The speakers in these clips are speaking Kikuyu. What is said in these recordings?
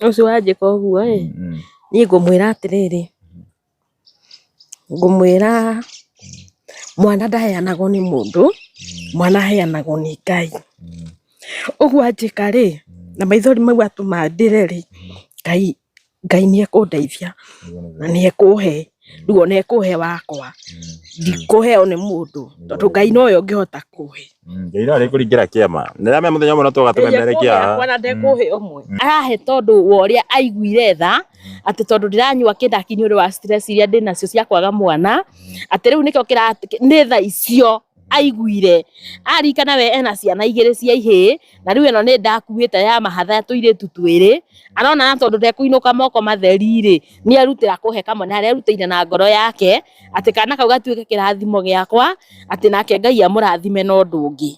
Ũcio wanjĩka ũguo ĩ, niĩ ngũmwĩra atĩrĩrĩ, ngũmwĩra mwana ndaheanagwo nĩ mũndũ, mwana aheanagwo nĩ Ngai. Ũguo anjĩka rĩ, na maithori mau atũma ndĩre rĩ, Ngai Ngai nĩ ekũndeithia na nĩ ekũhe, rĩu ona ekũhe wakwa, ndikũheo nĩ mũndũ tondũ Ngai nowe ũngĩhota kũhe. Ngai no arĩkũringĩra kĩama. Nĩramenya mũthenya ũmwe no tũgatũmemerekia haha. Yakwa na ndekũhe ũmwe. Arahe tondũ wa ũrĩa aiguire tha, atĩ tondũ ndĩranyua kĩndaki nĩ ũndũ wa stress iria ndĩnacio cia kwaga mwana, atĩ rĩu nĩkĩo kĩra nĩ tha icio aiguire. Aririkana we ena ciana igĩrĩ cia ihĩĩ, na rĩu ĩno nĩ ndakuĩte ya mahatha ya tũirĩtu twĩrĩ, arona na tondũ ndekũinũka moko matheri rĩ, nĩ erutĩra kũhe kamwe na arerutĩire na ngoro yake, atĩ kana kau gatuĩke kĩrathimo gĩakwa, atĩ nake Ngai amũrathime na ũndũ ũngĩ.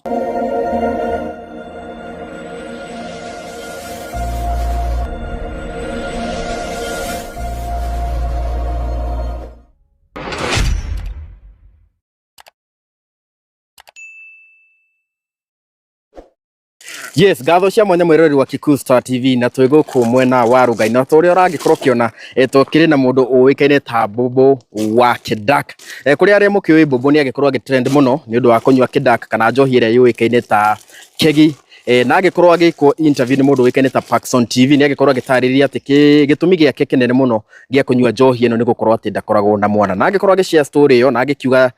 Yes, ngatho cia mwanya mwĩroreri wa Kikuyu Star TV na twĩ gũkũ mwena wa Rũngai na ta ũrĩa ũrangĩkorwo ũkĩona tũkĩrĩ na mũndũ ũĩkaine ta Mbũmbũ wa Kĩndak. Kũrĩ arĩa mũkĩũĩ Mbũmbũ nĩ agĩkorwo agĩ trend mũno nĩ ũndũ wa kũnyua Kĩndak kana njohi ĩrĩa yũĩkaine ta kegi. Na agĩkorwo agĩkwo interview nĩ mũndũ ũĩkaine ta Paxson TV nĩ agĩkorwo agĩtarĩria atĩ gĩtũmi gĩake kĩnene mũno gĩa kũnyua njohi ĩno nĩ gũkorwo atĩ ndakoragwo na mwana. Na agĩkorwo agĩ share story ĩyo na agĩkiuga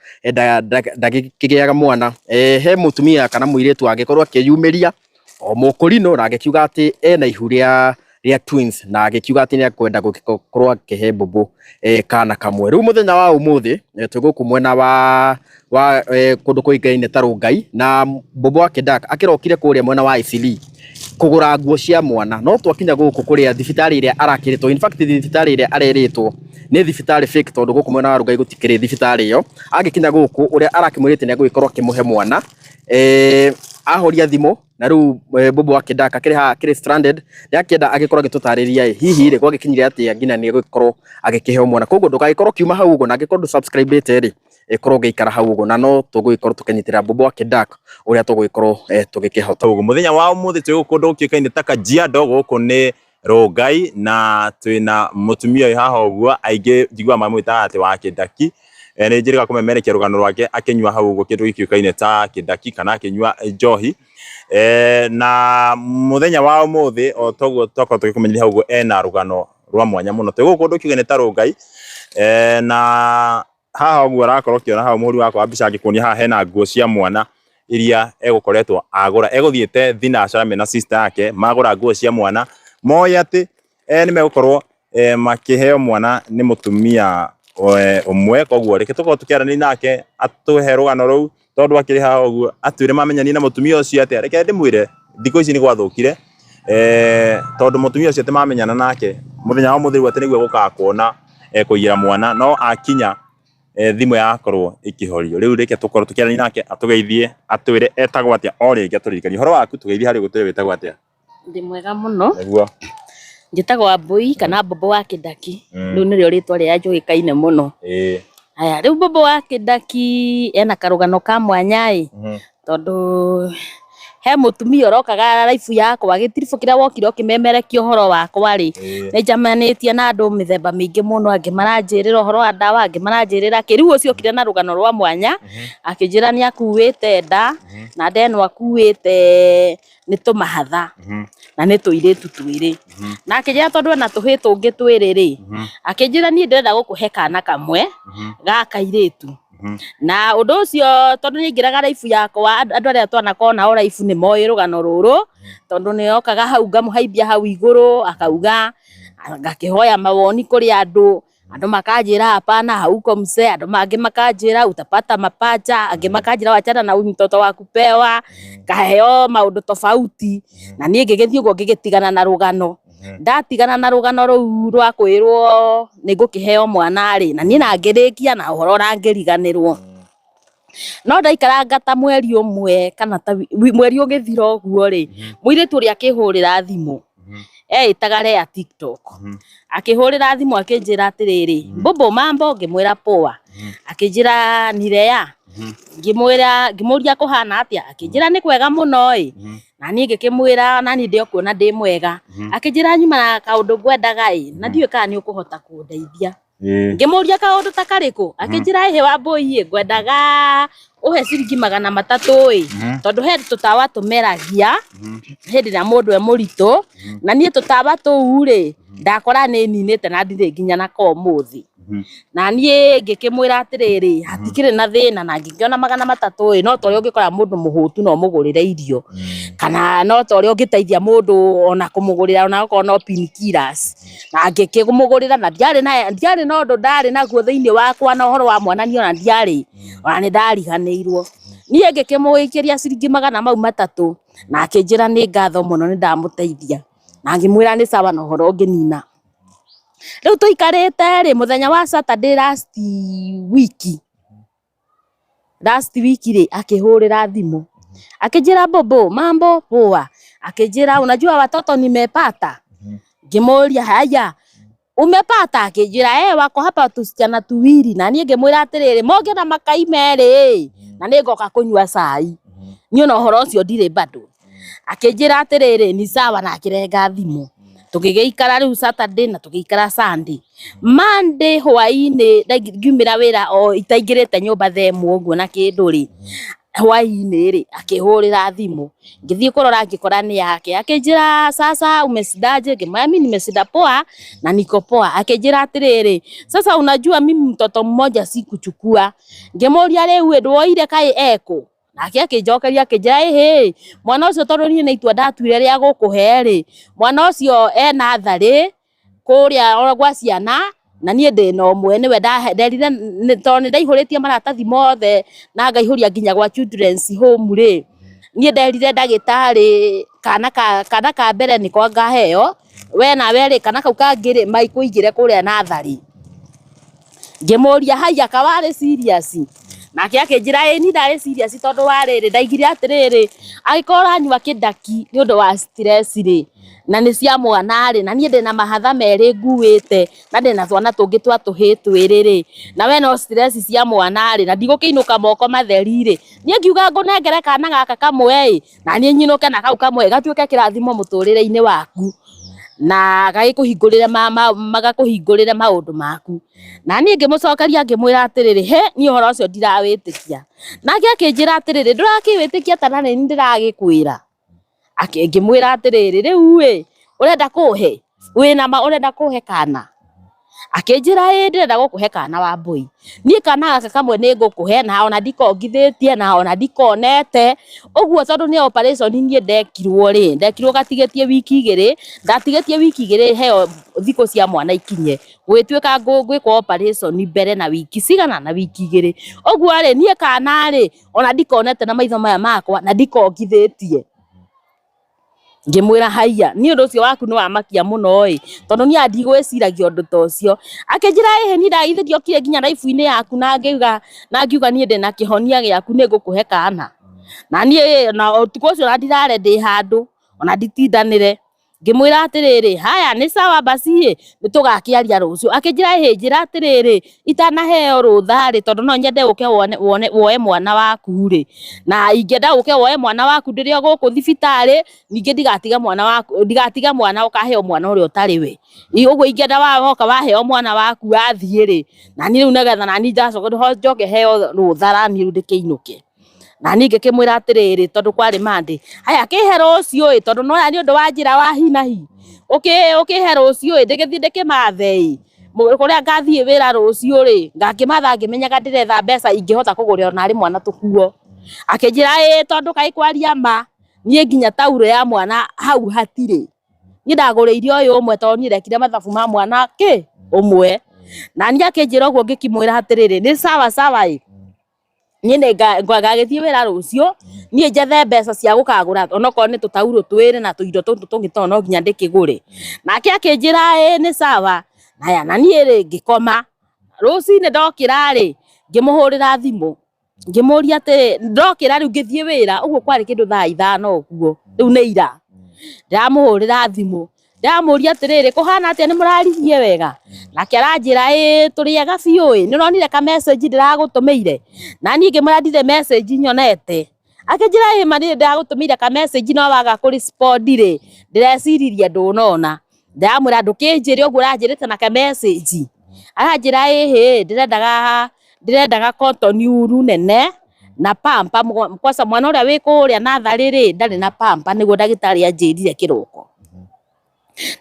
ndagĩkĩgĩaga mwana, he mũtumia kana mũirĩtu angĩkorwo akĩyumĩria o mũkũrinũ na agĩkiuga atĩ ena ihu rĩa twins na agĩkiuga atĩ nĩ ekwenda gũkorwo akĩhe Mbũmbũ kana kamwe. Rĩu mũthenya wa ũmũthĩ twĩ gũkũ mwena wa kũndũ kũĩkaine ta Rũngai na Mbũmbũ wa Kĩndak akĩrokire kũrĩa mwena wa Eastleigh kũgũra nguo cia mwana no twakinya gũkũ kũrĩa thibitarĩ ĩrĩa arakĩrĩtwo, in fact thibitarĩ ĩrĩa arerĩtwo nĩ thibitarĩ fake tondũ gũkũ mwena wa Rũngai gũtikĩrĩ thibitarĩ ĩyo. Agĩkinya gũkũ ũrĩa arakĩmwĩrĩte nĩ egũgĩkorwo akĩmũhe mwana, ahoria thimũ na rĩu Mbũmbũ wa Kĩndak akĩrĩ haha akĩrĩ stranded nĩ akĩenda agĩkorwo agĩtũtarĩria ĩ hihi rĩ gwagĩkinyire atĩa nginya nĩ egũgĩkorwo agĩkĩheo mwana. Koguo ndũgagĩkorwo ũkiuma hau ũguo na angĩkorwo ndũ subscribe ĩte rĩ, ĩkorwo ũgĩikara hau ũguo na no tũgũgĩkorwo tũkĩnyitĩrĩra Mbũmbũ wa Kĩndak ũrĩa tũgũgĩkorwo tũgĩkĩhota. Ũguo mũthenya wa ũmũthĩ twĩ gũkũ kũndũ gũkĩũĩkaine ta Kajiado, gũkũ nĩ Rongai na twĩna mũtumia wĩ haha ũguo, aingĩ njiguaga mamwĩtaga atĩ wa Kĩndaki. Nĩ njĩrĩga kũmemerekia rũgano rwake akĩnyua hau ũguo kĩndũ gĩkĩũĩkaine ta Kĩndaki kana akĩnyua njohi. Na mũthenya wa ũmũthĩ o toguo twakorwo tũgĩkũmenyithia hau ũguo ena rũgano rwa mwanya mũno. Twĩ gũkũ kũndũ kĩũĩkaine ta Rongai na haha ũguo ũrakorwo ũkĩona hau mũhũri wakwa wa mbica angĩkuonia haha hena nguo cia mwana iria egũkoretwo agũra. Egũthiĩte thinacara mena sister yake magũra nguo cia mwana moĩ atĩ nĩ megũkorwo makĩheo mwana nĩ mũtumia ũmwe. Koguo reke tũkorwo tũkĩaranĩria nake atũhe rũgano rũu tondũ akĩrĩ haha ũguo atwĩre mamenyanire na mũtumia ũcio atĩa. Reke ndĩmwĩre thikũ ici nĩ gwathũkire tondũ mũtumia ũcio atĩ mamenyana nake mũthenya wa ũmũthĩ rĩu atĩ nĩguo egũkaga kuona kũiyĩra mwana no akinya thimũ yakorwo ĩkĩhorio. Rĩu reke tũkorwo tũkĩaranĩria nake atũgeithie atwĩre etagwo atĩa o rĩngĩ atũririkanie. Ũhoro waku tũgeithie harĩa ũguo ũtwĩre wĩtagwo atĩa. Ndĩ mwega mũno. Nĩguo. Njĩtagwo Wambũi kana Mbũmbũ wa Kĩndaki. Rĩu nĩrĩo rĩtwa rĩrĩa njũĩkaine mũno. Haya, rĩu Mbũmbũ wa Kĩndaki ena karũgano ka mwanya ĩ, tondũ he mũtumia ũrokaga live yakwa gĩtiribũ kĩrĩa wokire ũkĩmemerekia ũhoro wakwa rĩ, nĩ njemanĩtie na andũ mĩthemba mĩingĩ mũno, angĩ maranjĩrĩra ũhoro wa ndawa, angĩ maranjĩrĩra kĩ, rĩu ũcio okire na rũgano rwa mwanya, akĩnjĩra nĩ akuĩte nda, na nda ĩno akuĩte nĩ tũmahatha, na nĩ tũirĩtu twĩrĩ, na akĩnjĩra tondũ ena tũhĩĩ tũngĩ twĩrĩ rĩ, akĩnjĩra niĩ ndĩrenda gũkũhe kana kamwe ga kairĩtu. Na ũndũ ũcio tondũ nĩ aingĩraga live yakwa, andũ arĩa twanakorwo nao live nĩ moĩ rũgano rũrũ, tondũ nĩ okaga hau ngamũhaimbia hau igũrũ akauga, ngakĩhoya mawoni kũrĩ andũ, andũ makanjĩra hapana hauko mzee, andũ mangĩ makanjĩra utapata mapacha, angĩ makanjĩra wachana na huyu mtoto wa kupewa, ngaheo maũndũ tofauti, na niĩ ngĩgĩthiĩ ũguo ngĩgĩtigana na rũgano. Ndatigana na rũgano rũu rwa kwĩrwo nĩ ngũkĩheo mwana rĩ, na niĩ na ngĩrĩkia na ũhoro ũrangĩriganĩrwo. No ndaikaranga ta mweri ũmwe kana ta mweri ũgĩthira ũguo rĩ, mũirĩtu ũrĩa akĩhũrĩra thimũ, eĩtaga Lea TikTok. Akĩhũrĩra thimũ akĩnjĩra atĩrĩrĩ, Mbũmbũ mambo? Ngĩmwĩra poa. Akĩnjĩra ni Lea. Ngĩmwĩra, ngĩmũria kũhana atĩa? Akĩnjĩra nĩ kwega mũno ĩ. Na niĩ ngĩkĩmwĩra na niĩ ndĩ o kuona ndĩ mwega. Akĩnjĩra nyuma na kaũndũ ngwendaga ĩ, na ndiũĩ kana nĩ ũkũhota kũndeithia. Ngĩmũria kaũndũ ta karĩkũ, akĩnjĩra ĩhĩ Wambũi ĩ, ngwendaga ũhe ciringi 300 ĩ, tondũ he tũtawa tũmeragia hĩndĩ ĩrĩa mũndũ e mũritũ, na niĩ tũtawa tũu rĩ, ndakora nĩ ninĩte na ndirĩ nginya nako ũmũthĩ. Na niĩ ngĩkĩmwĩra atĩrĩrĩ, hatikĩrĩ na thĩna, na ngĩkĩona 300 ĩ, no ta ũrĩa ũngĩkora mũndũ mũhũtu no ũmũgũrĩre irio, kana no ta ũrĩa ũngĩteithia mũndũ ona kũmũgũrĩra ona okorwo no painkillers. Na ngĩkĩmũgũrĩra, na ndiarĩ na ũndũ ndarĩ naguo thĩinĩ wakwa na ũhoro wa mwana niĩ ona ndiarĩ, ona nĩ ndariganĩirwo. Niĩ ngĩkĩmũikĩria ciringi magana mau matatũ, na akĩnjĩra nĩ ngatho mũno nĩ ndamũteithia. Na ngĩmwĩra nĩ sawa na ũhoro ũngĩnina. Rĩu tũikarĩte rĩ, mũthenya wa Saturday last week, last week rĩ, akĩhũrĩra thimũ. Akĩnjĩra Bobo, mambo poa. Akĩnjĩra unajua watoto nimepata. Ngĩmũria haya, umepata? Akĩnjĩra wako hapa tusichana tuwili. Na niĩ ngĩmwĩra atĩrĩrĩ, moke na makai merĩ, na nĩ ngoka kũnyua cai. Niĩ ona ũhoro ũcio ndirĩ bado. Akĩnjĩra atĩrĩrĩ, ni sawa, na akĩrenga thimũ. Tũgĩgĩikara rĩu Saturday na tũgĩikara Sunday. Monday hwaĩ-inĩ ngiumĩra wĩra o itaingĩrĩte nyũmba thaa ĩmwe ũguo na kĩndũ rĩ, hwaĩ-inĩ rĩ, akĩhũrĩra thimũ. Ngĩthiĩ kũrora ngĩkora nĩ yake. Akĩnjĩra sasa umeshindaje? Ngĩmwĩra mimi nimeshinda poa na niko poa. Akĩnjĩra atĩrĩrĩ, sasa unajua mimi mtoto mmoja sikuchukua. Ngĩmũria rĩu ĩ ndwoire kaĩ ekũ? Nake akĩnjokeria akĩnjĩra ĩhĩ, mwana ũcio tondũ niĩ nĩ itua ndatuire rĩa gũkũhe rĩ, mwana ũcio ena tharĩ kũrĩa gwa ciana, na niĩ ndĩna ũmwe nĩwe nderire, tondũ nĩ ndaihũrĩtie maratathi mothe na ngaihũria nginya gwa children's home rĩ, niĩ nderire ndagĩtarĩ kana ka mbere nĩko ngaheo, we nawe rĩ, kana kau kangĩ rĩ, maikũigĩre kũrĩa natharĩ. Ngĩmũria haiya ka warĩ serious? Nake akĩnjĩra ĩĩ niĩ ndarĩ serious tondũ wa rĩrĩ, ndaigire atĩrĩrĩ, angĩkorwo ũranyua kĩndaki nĩ ũndũ wa stress rĩ, na nĩ cia mwana rĩ, na niĩ ndĩna mahatha merĩ nguĩte, na ndĩna twana tũngĩ twa tũhĩĩ twĩrĩ rĩ, na we no stress cia mwana rĩ, na ndigũkĩinũka moko matheri rĩ, niĩ ngiuga ngũnengere kana gaka kamwe ĩ, na niĩ nyinũke na kau kamwe gatuĩke kĩrathimo mũtũrĩre-inĩ waku, na gagĩkũhingũrĩre magakũhingũrĩre maũndũ maku. Na niĩ ngĩmũcokeria ngĩmwĩra atĩrĩrĩ, he niĩ ũhoro ũcio ndirawĩtĩkia. Nake akĩnjĩra atĩrĩrĩ, ndũrakĩwĩtĩkia ta na nĩ ndĩragĩkwĩra. Ngĩmwĩra atĩrĩrĩ, rĩu ĩ, ũrenda kũhe? Wĩna ma ũrenda kũhe kana? Akĩnjĩra ĩ ndĩrenda gũkũhe kana Wambũi. Niĩ kana gaka kamwe nĩ ngũkũhe na ona ndikongithĩtie na ona ndikonete. Ũguo tondũ nĩ operation niĩ ndekirwo rĩ, ndekirwo gatigĩtie wiki igĩrĩ, ndatigĩtie wiki igĩrĩ heo thikũ cia mwana ikinye. Gũgĩtuĩka ngwĩkwo operation mbere na wiki cigana na wiki igĩrĩ. Ũguo rĩ, niĩ kana rĩ, ona ndikonete na maitho maya makwa na ndikongithĩtie. Ngĩmwĩra haiya, niĩ ũndũ ũcio waku nĩ wamakia mũno ĩ, tondũ niĩ ndigwĩciragia ũndũ ta ũcio. Akĩnjĩra ĩhĩ niĩ ithe ndiokire nginya live-inĩ yaku na ngiuga niĩ ndĩna kĩhonia gĩaku nĩ ngũkũhe kana. Na niĩ na ũtukũ ũcio ona ndirare ndĩ handũ, ona nditindanĩre. Ngĩmwĩra atĩrĩrĩ, haya nĩ sawa basi ĩ, nĩ tũgakĩaria rũciũ. Akĩnjĩra ĩhĩ njĩra atĩrĩrĩ, itanaheo rũtha rĩ, tondũ no nyende ũke wone woe mwana waku rĩ, na ingĩenda ũke woe mwana waku ndĩrĩ o gũkũ thibitarĩ, ningĩ ndigatige mwana waku, ndigatige mwana ũkaheo mwana ũrĩa ũtarĩ we. Ũguo ingĩenda woka waheo mwana waku wathiĩ rĩ, na niĩ rĩu nĩgetha nani ndacoka njoke heo rũtha nani rĩu ndĩkĩinũke. Na niĩ ngĩkĩmwĩra atĩrĩrĩ, tondũ kwarĩ Monday, haya kĩhe rũciũ ĩ, tondũ no nĩ ũndũ wa njĩra wa hi na hi, ũkĩhe rũciũ ĩ, ndĩgĩthiĩ ndĩkĩmathe ĩ, kũrĩa ngathiĩ wĩra rũciũ rĩ, ngakĩmatha ngĩmenyaga ndĩretha mbeca ingĩhota kũgũrĩra onarĩ mwana tũkuo. Akĩnjĩra ĩ, tondũ kaĩ kwaria ma, niĩ nginya tauro ya mwana hau hatirĩ. Niĩ ndagũrĩire ũyũ ũmwe tondũ niĩ ndekire mathabu ma mwana kĩ ũmwe. Na niĩ akĩnjĩra ũguo ngĩkĩmwĩra atĩrĩrĩ, nĩ sawa sawa ĩ, niĩ nĩ ngagĩthiĩ wĩra rũciũ, niĩ njethe mbeca cia gũkagũra onokorwo nĩ tũtaurũ twĩrĩ na tũindo tũtũ tũngĩ tondũ no nginya ndĩkĩgũre. Nake akĩnjĩra ĩ nĩ sawa. Haya na niĩ rĩ ngĩkoma. Rũcinĩ ndokĩra rĩ, ngĩmũhũrĩra thimũ, ngĩmũria atĩrĩ, ndokĩra rĩu ngĩthiĩ wĩra, ũguo kwarĩ kĩndũ thaa ithano ũguo, rĩu nĩ ira. Ndĩramũhũrĩra thimũ, ndĩramũria atĩrĩrĩ, kũhana atĩa nĩ mũraririe wega? Nake aranjĩra ĩĩ tũrĩ ega biũ ĩ, nĩ ũronire ka message ndĩragũtũmĩire? Na niĩ ngĩmwĩra ndirĩ message nyonete. Akĩnjĩra ĩ ma niĩ ndagũtũmĩire ka message no waga kũ respond rĩ, ndĩreciririe ndũnona. Ndĩramwĩra ndũkĩnjĩre ũguo ũranjĩrĩte na ka message. Aranjĩra ĩhĩ ndĩrendaga ndĩrendaga cotton wool nene na pamper kwanza mwana ũrĩa wĩ kũrĩa natharĩ rĩ ndarĩ na pamper nĩguo ndagĩtarĩ anjĩrire kĩroko.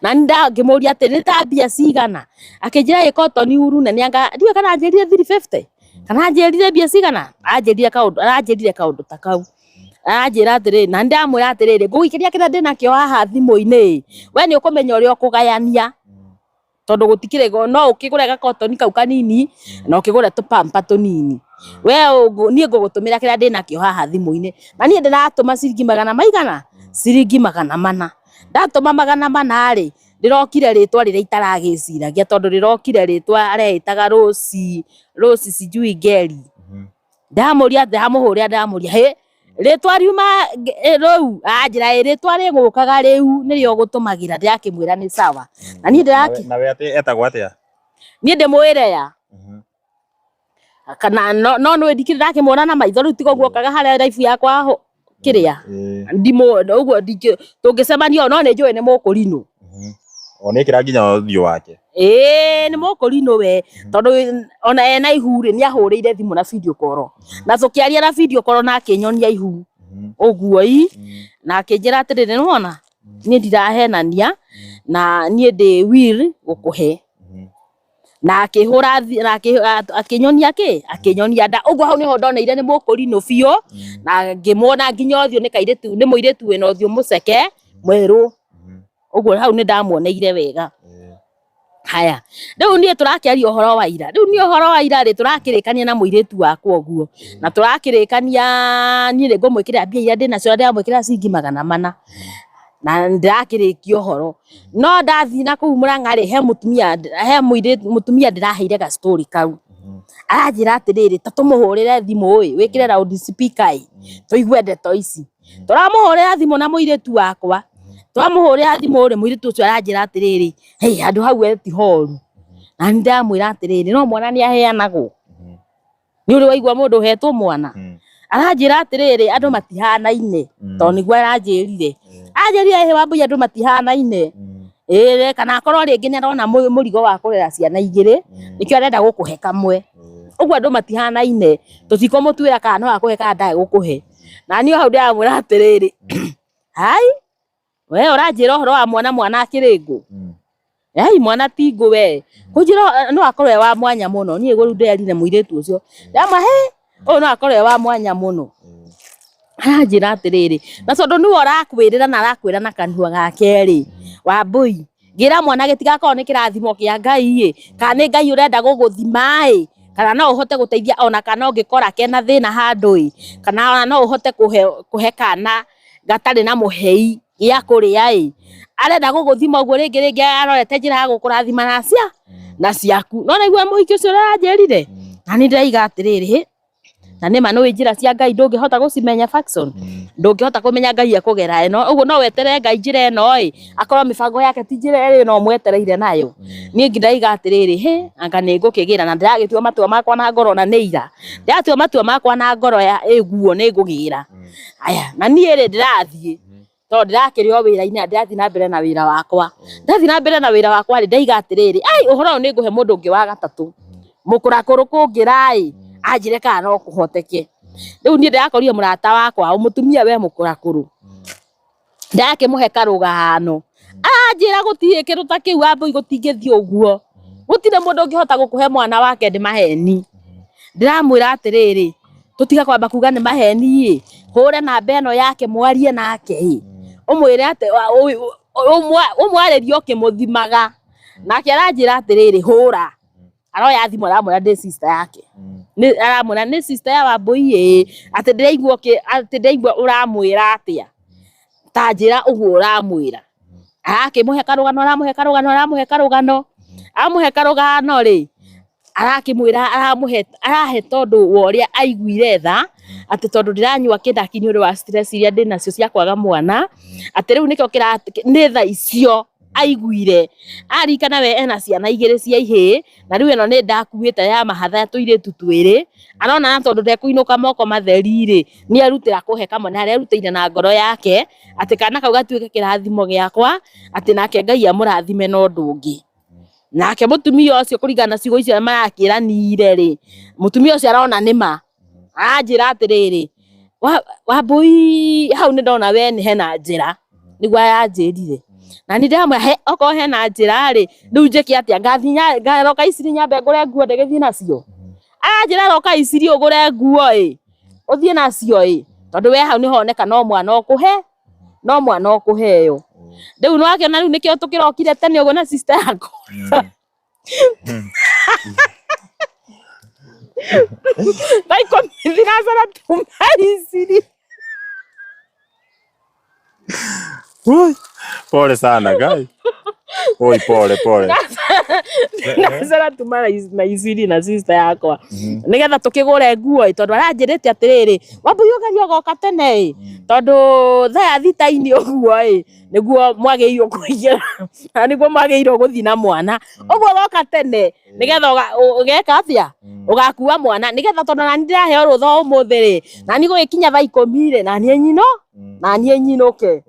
Na nĩ ngĩmũria atĩ nĩ ta mbia cigana, akĩnjĩra ĩ cotton wool nene anga ndiũĩ kana anjĩrire 350 kana anjĩrire mbia cigana, anjĩrire kaũndũ aranjĩrire kaũndũ ta kau. Aranjĩra atĩrĩrĩ, na nĩ ndamwĩra atĩrĩrĩ, ngũgũikĩria kĩrĩa ndĩnakĩo haha thimũ-inĩ ĩ, we nĩ ũkũmenya ũrĩa ũkũgayania tondũ gũtikĩrĩ no ũkĩgũre gakotoni kau kanini na ũkĩgũre tũpampa tũnini. We niĩ ngũgũtũmĩra kĩrĩa ndĩnakĩo haha thimũ-inĩ. Na niĩ ndĩratũma ciringi magana maigana? Ciringi 400. Ndatũma 400 rĩ, rĩrokire rĩtwa rĩrĩa itaragĩciragia tondũ rĩrokire rĩtwa areĩtaga Rose, Rose sijui Ngeri. Ndamũria ndamũhũrĩra ndamũria hĩ rĩtwa riuma rĩu anjĩra ĩ rĩtwa rĩgũkaga rĩu nĩrĩo gũtũmagĩra ndĩrakĩmwĩra nĩ sawa. Na niĩ ndĩrakĩ Na we atĩ etagwo atĩa? Niĩ ndĩmwĩre ya kana no no nĩ ndikĩrĩ ndakĩmuona na maitho rĩu tiga ũguo okaga harĩa life yakwa kĩrĩa ndimũ ũguo ndingĩ tũngĩcemania no nĩ njũĩ nĩ mũkũrinũ. O nĩ ĩkĩra nginya ũthiũ wake. Ĩĩ nĩ mũkũrinũ we tondũ ona ena ihu rĩ nĩ ahũrĩire thimũ na video call na tũkĩaria na video call na akĩnyonia ihu ũguo i na akĩnjĩra atĩrĩrĩ nĩwona niĩ ndirahenania na niĩ ndĩ will gũkũhe na akĩhũra na akĩnyonia kĩ akĩnyonia nda ũguo hau nĩho ndoneire nĩ mũkũrinũ biũ na ngĩmuona nginya ũthiũ nĩ kairĩtu nĩ mũirĩtu wĩna ũthiũ mũceke mwerũ ũguo hau nĩ ndamuoneire wega. Haya rĩu niĩ tũrakĩaria ũhoro wa ira rĩu niĩ ũhoro wa ira rĩ tũrakĩrĩkania na mũirĩtu wakwa ũguo na tũrakĩrĩkania niĩ nĩ ngũmwĩkĩrĩra mbia iria ndĩnacio na ndĩramwĩkĩrĩra ciringi 400 na ndĩrakĩrĩkia ũhoro no ndathiĩ na kũu Mũrang'a rĩ he mũtumia he mũirĩtu mũtumia ndĩraheire ga story kau aranjĩra atĩrĩrĩ ta tũmũhũrĩre thimũ ĩ wĩkĩre loud speaker ĩ tũigue ndeto ici. Tũramũhũrĩra thimũ na mũirĩtu wakwa twamũhũrĩra thimũ rĩ mũirĩtu ũcio aranjĩra atĩrĩrĩ hey handũ hau we ti horu na nĩ ndamwĩra atĩrĩrĩ no mwana nĩ aheanagwo nĩ ũrĩ waigua mũndũ ũhetwo mwana aranjĩra atĩrĩrĩ andũ matihanaine tondũ nĩguo aranjĩrire anjĩrire ĩ Wambui andũ matihanaine ĩĩ kana akorwo rĩngĩ nĩ arona mũrigo wa kũrera ciana igĩrĩ nĩkĩo arenda gũkũhe kamwe ũguo andũ matihanaine tũtikũmũtuĩra kana no akũhe kana ndagũkũhe na niĩ hau ndĩramwĩra atĩrĩrĩ hai we ũranjĩra ũhoro wa mwana mwana akĩrĩ ngũ Ai mwana ti ngũ we kũnjĩra no akorwo e wa mwanya mũno niĩ rĩu ndĩrerire mũirĩtu ũcio ndamwĩra he ũyũ no akorwo e wa mwanya mũno aranjĩra atĩrĩrĩ na tondũ nĩwe ũrakwĩrĩra na arakwĩra na kanua gake rĩ Wambui ngĩra mwana gĩtigakorwo nĩ kĩrathimo kĩa Ngai ĩ kana nĩ Ngai ũrenda gũgũthima ĩ kana no ũhote gũteithia ona kana ũngĩkora kena thĩna handũ ĩ kana ona no ũhote kũhe kana gatarĩ na mũhei gĩa kũrĩa ĩ arenda gũgũthima ũguo rĩngĩ rĩngĩ arorete njĩra ya gũkũrathima na cia na ciaku no naigua mũhiki ũcio ũrĩa aranjĩrire na nĩ ndĩraiga atĩrĩrĩ na nĩ ma nĩ njĩra cia Ngai ndũngĩhota gũcimenya Fackson ndũngĩhota kũmenya Ngai ekũgera ĩno ũguo no weterere Ngai njĩra ĩno ĩ akorwo mĩbango yake ti njĩra ĩrĩa ĩno mwetereire nayo niĩ ndaiga atĩrĩrĩ he anga nĩ ngũkĩgĩra na ndĩragĩtua matua makwa na ngoro na nĩ ira ndĩratua matua makwa na ngoro ya ĩguo nĩ ngũgĩra aya na niĩ rĩ ndĩrathiĩ tondũ ndĩrakĩrĩ o wĩra-inĩ na ndĩrathiĩ na mbere na wĩra wakwa ndathiĩ na mbere na wĩra wakwa rĩ ndaiga atĩrĩrĩ ai ũhoro ũyũ nĩ ngũhe mũndũ ũngĩ wa gatatũ mũkũrakũrũ kũngĩra ĩ anjĩre kana no kũhoteke rĩu niĩ ndĩrakorire mũrata wakwa mũtumia we mũkũrakũrũ ndakĩmũhe karũgano aranjĩra gũtirĩ kĩndũ ta kĩu Wambui gũtingĩthiĩ ũguo gũtirĩ mũndũ ũngĩhota gũkũhe mwana wake nĩ maheni ndĩramwĩra atĩrĩrĩ tũtiga kwamba kuga nĩ maheni ĩ hũre namba ĩno yake mwarie nake ĩ ũmwĩre atĩ ũmwarĩrie ũkĩmũthimaga nake aranjĩra atĩrĩrĩ hũra aroya thimũ aramwĩra ndĩ sister yake nĩ aramwĩra nĩ sister ya Wambui ĩ atĩ ndĩraigua atĩ ndĩraigua ũramwĩra atĩa ta njĩra ũguo ũramwĩra arakĩmũhe karũgano aramũhe karũgano aramũhe karũgano amũhe karũgano rĩ arakĩmwĩra aramũhe arahe tondũ wa ũrĩa aiguire tha atĩ tondũ ndĩranyua kĩndaki nĩ ũndũ wa stress iria ndĩnacio cia kwaga mwana atĩ rĩu nĩkĩo nĩ tha icio Aiguire aririkana we ena ciana igĩrĩ cia ihĩĩ, na rĩu ĩno nĩ ndakuĩte ya mahatha tũirĩtu twĩrĩ. Arona tondũ ndekũinũka moko matheri rĩ, nĩ erutĩra kũhe kamwe, na arerutĩire na ngoro yake atĩ kana kau gatuĩke kĩrathimo gĩakwa, atĩ nake Ngai amũrathime na ũndũ ũngĩ. Nake mũtumia ũcio kũringana na ciugo icio marakĩranire rĩ, mũtumia ũcio arona nĩma, aranjĩra atĩrĩrĩ, Wambũi hau nĩ ndona we nĩ hena njĩra, nĩguo aranjĩrire. Na niĩ ndĩramwĩra he okorwo hena njĩra rĩ, rĩu njĩke atĩa? Ngathiĩ ngaroka Iciri nyambe ngũre nguo ndĩgĩthiĩ nacio? Aranjĩra roka Iciri ũgũre nguo ĩ, ũthiĩ nacio ĩ, tondũ we hau nĩhoneka no mwana ũkũhe, no mwana ũkũheo. Rĩu nĩwakĩona rĩu nĩkĩo tũkĩrokire tene ũguo na sister yakwa. Thaa ikũmi thinacara tuma Iciri. Ui, pole sana guy. Oi, pole pole. Thinacara tuma na Iciri na sister yakwa nigetha tukigure nguo ĩ, tondũ aranjĩrĩte atĩrĩrĩ, Wambui ũgerie ũgoka tene ĩ, tondũ thaa ya thita-inĩ ũguo ĩ, nĩguo mwagĩrĩirwo kũingĩra na nĩguo mwagĩrĩirwo gũthiĩ na mwana. Ũguo ũgoka tene nĩgetha ũgeka atĩa, ũgakua mwana nĩgetha, tondũ nani ndĩraheo rũtha ũmũthĩ rĩ, nani gũgĩkinya thaa ikũmi rĩ, naniĩ nyino naniĩ nyinũke.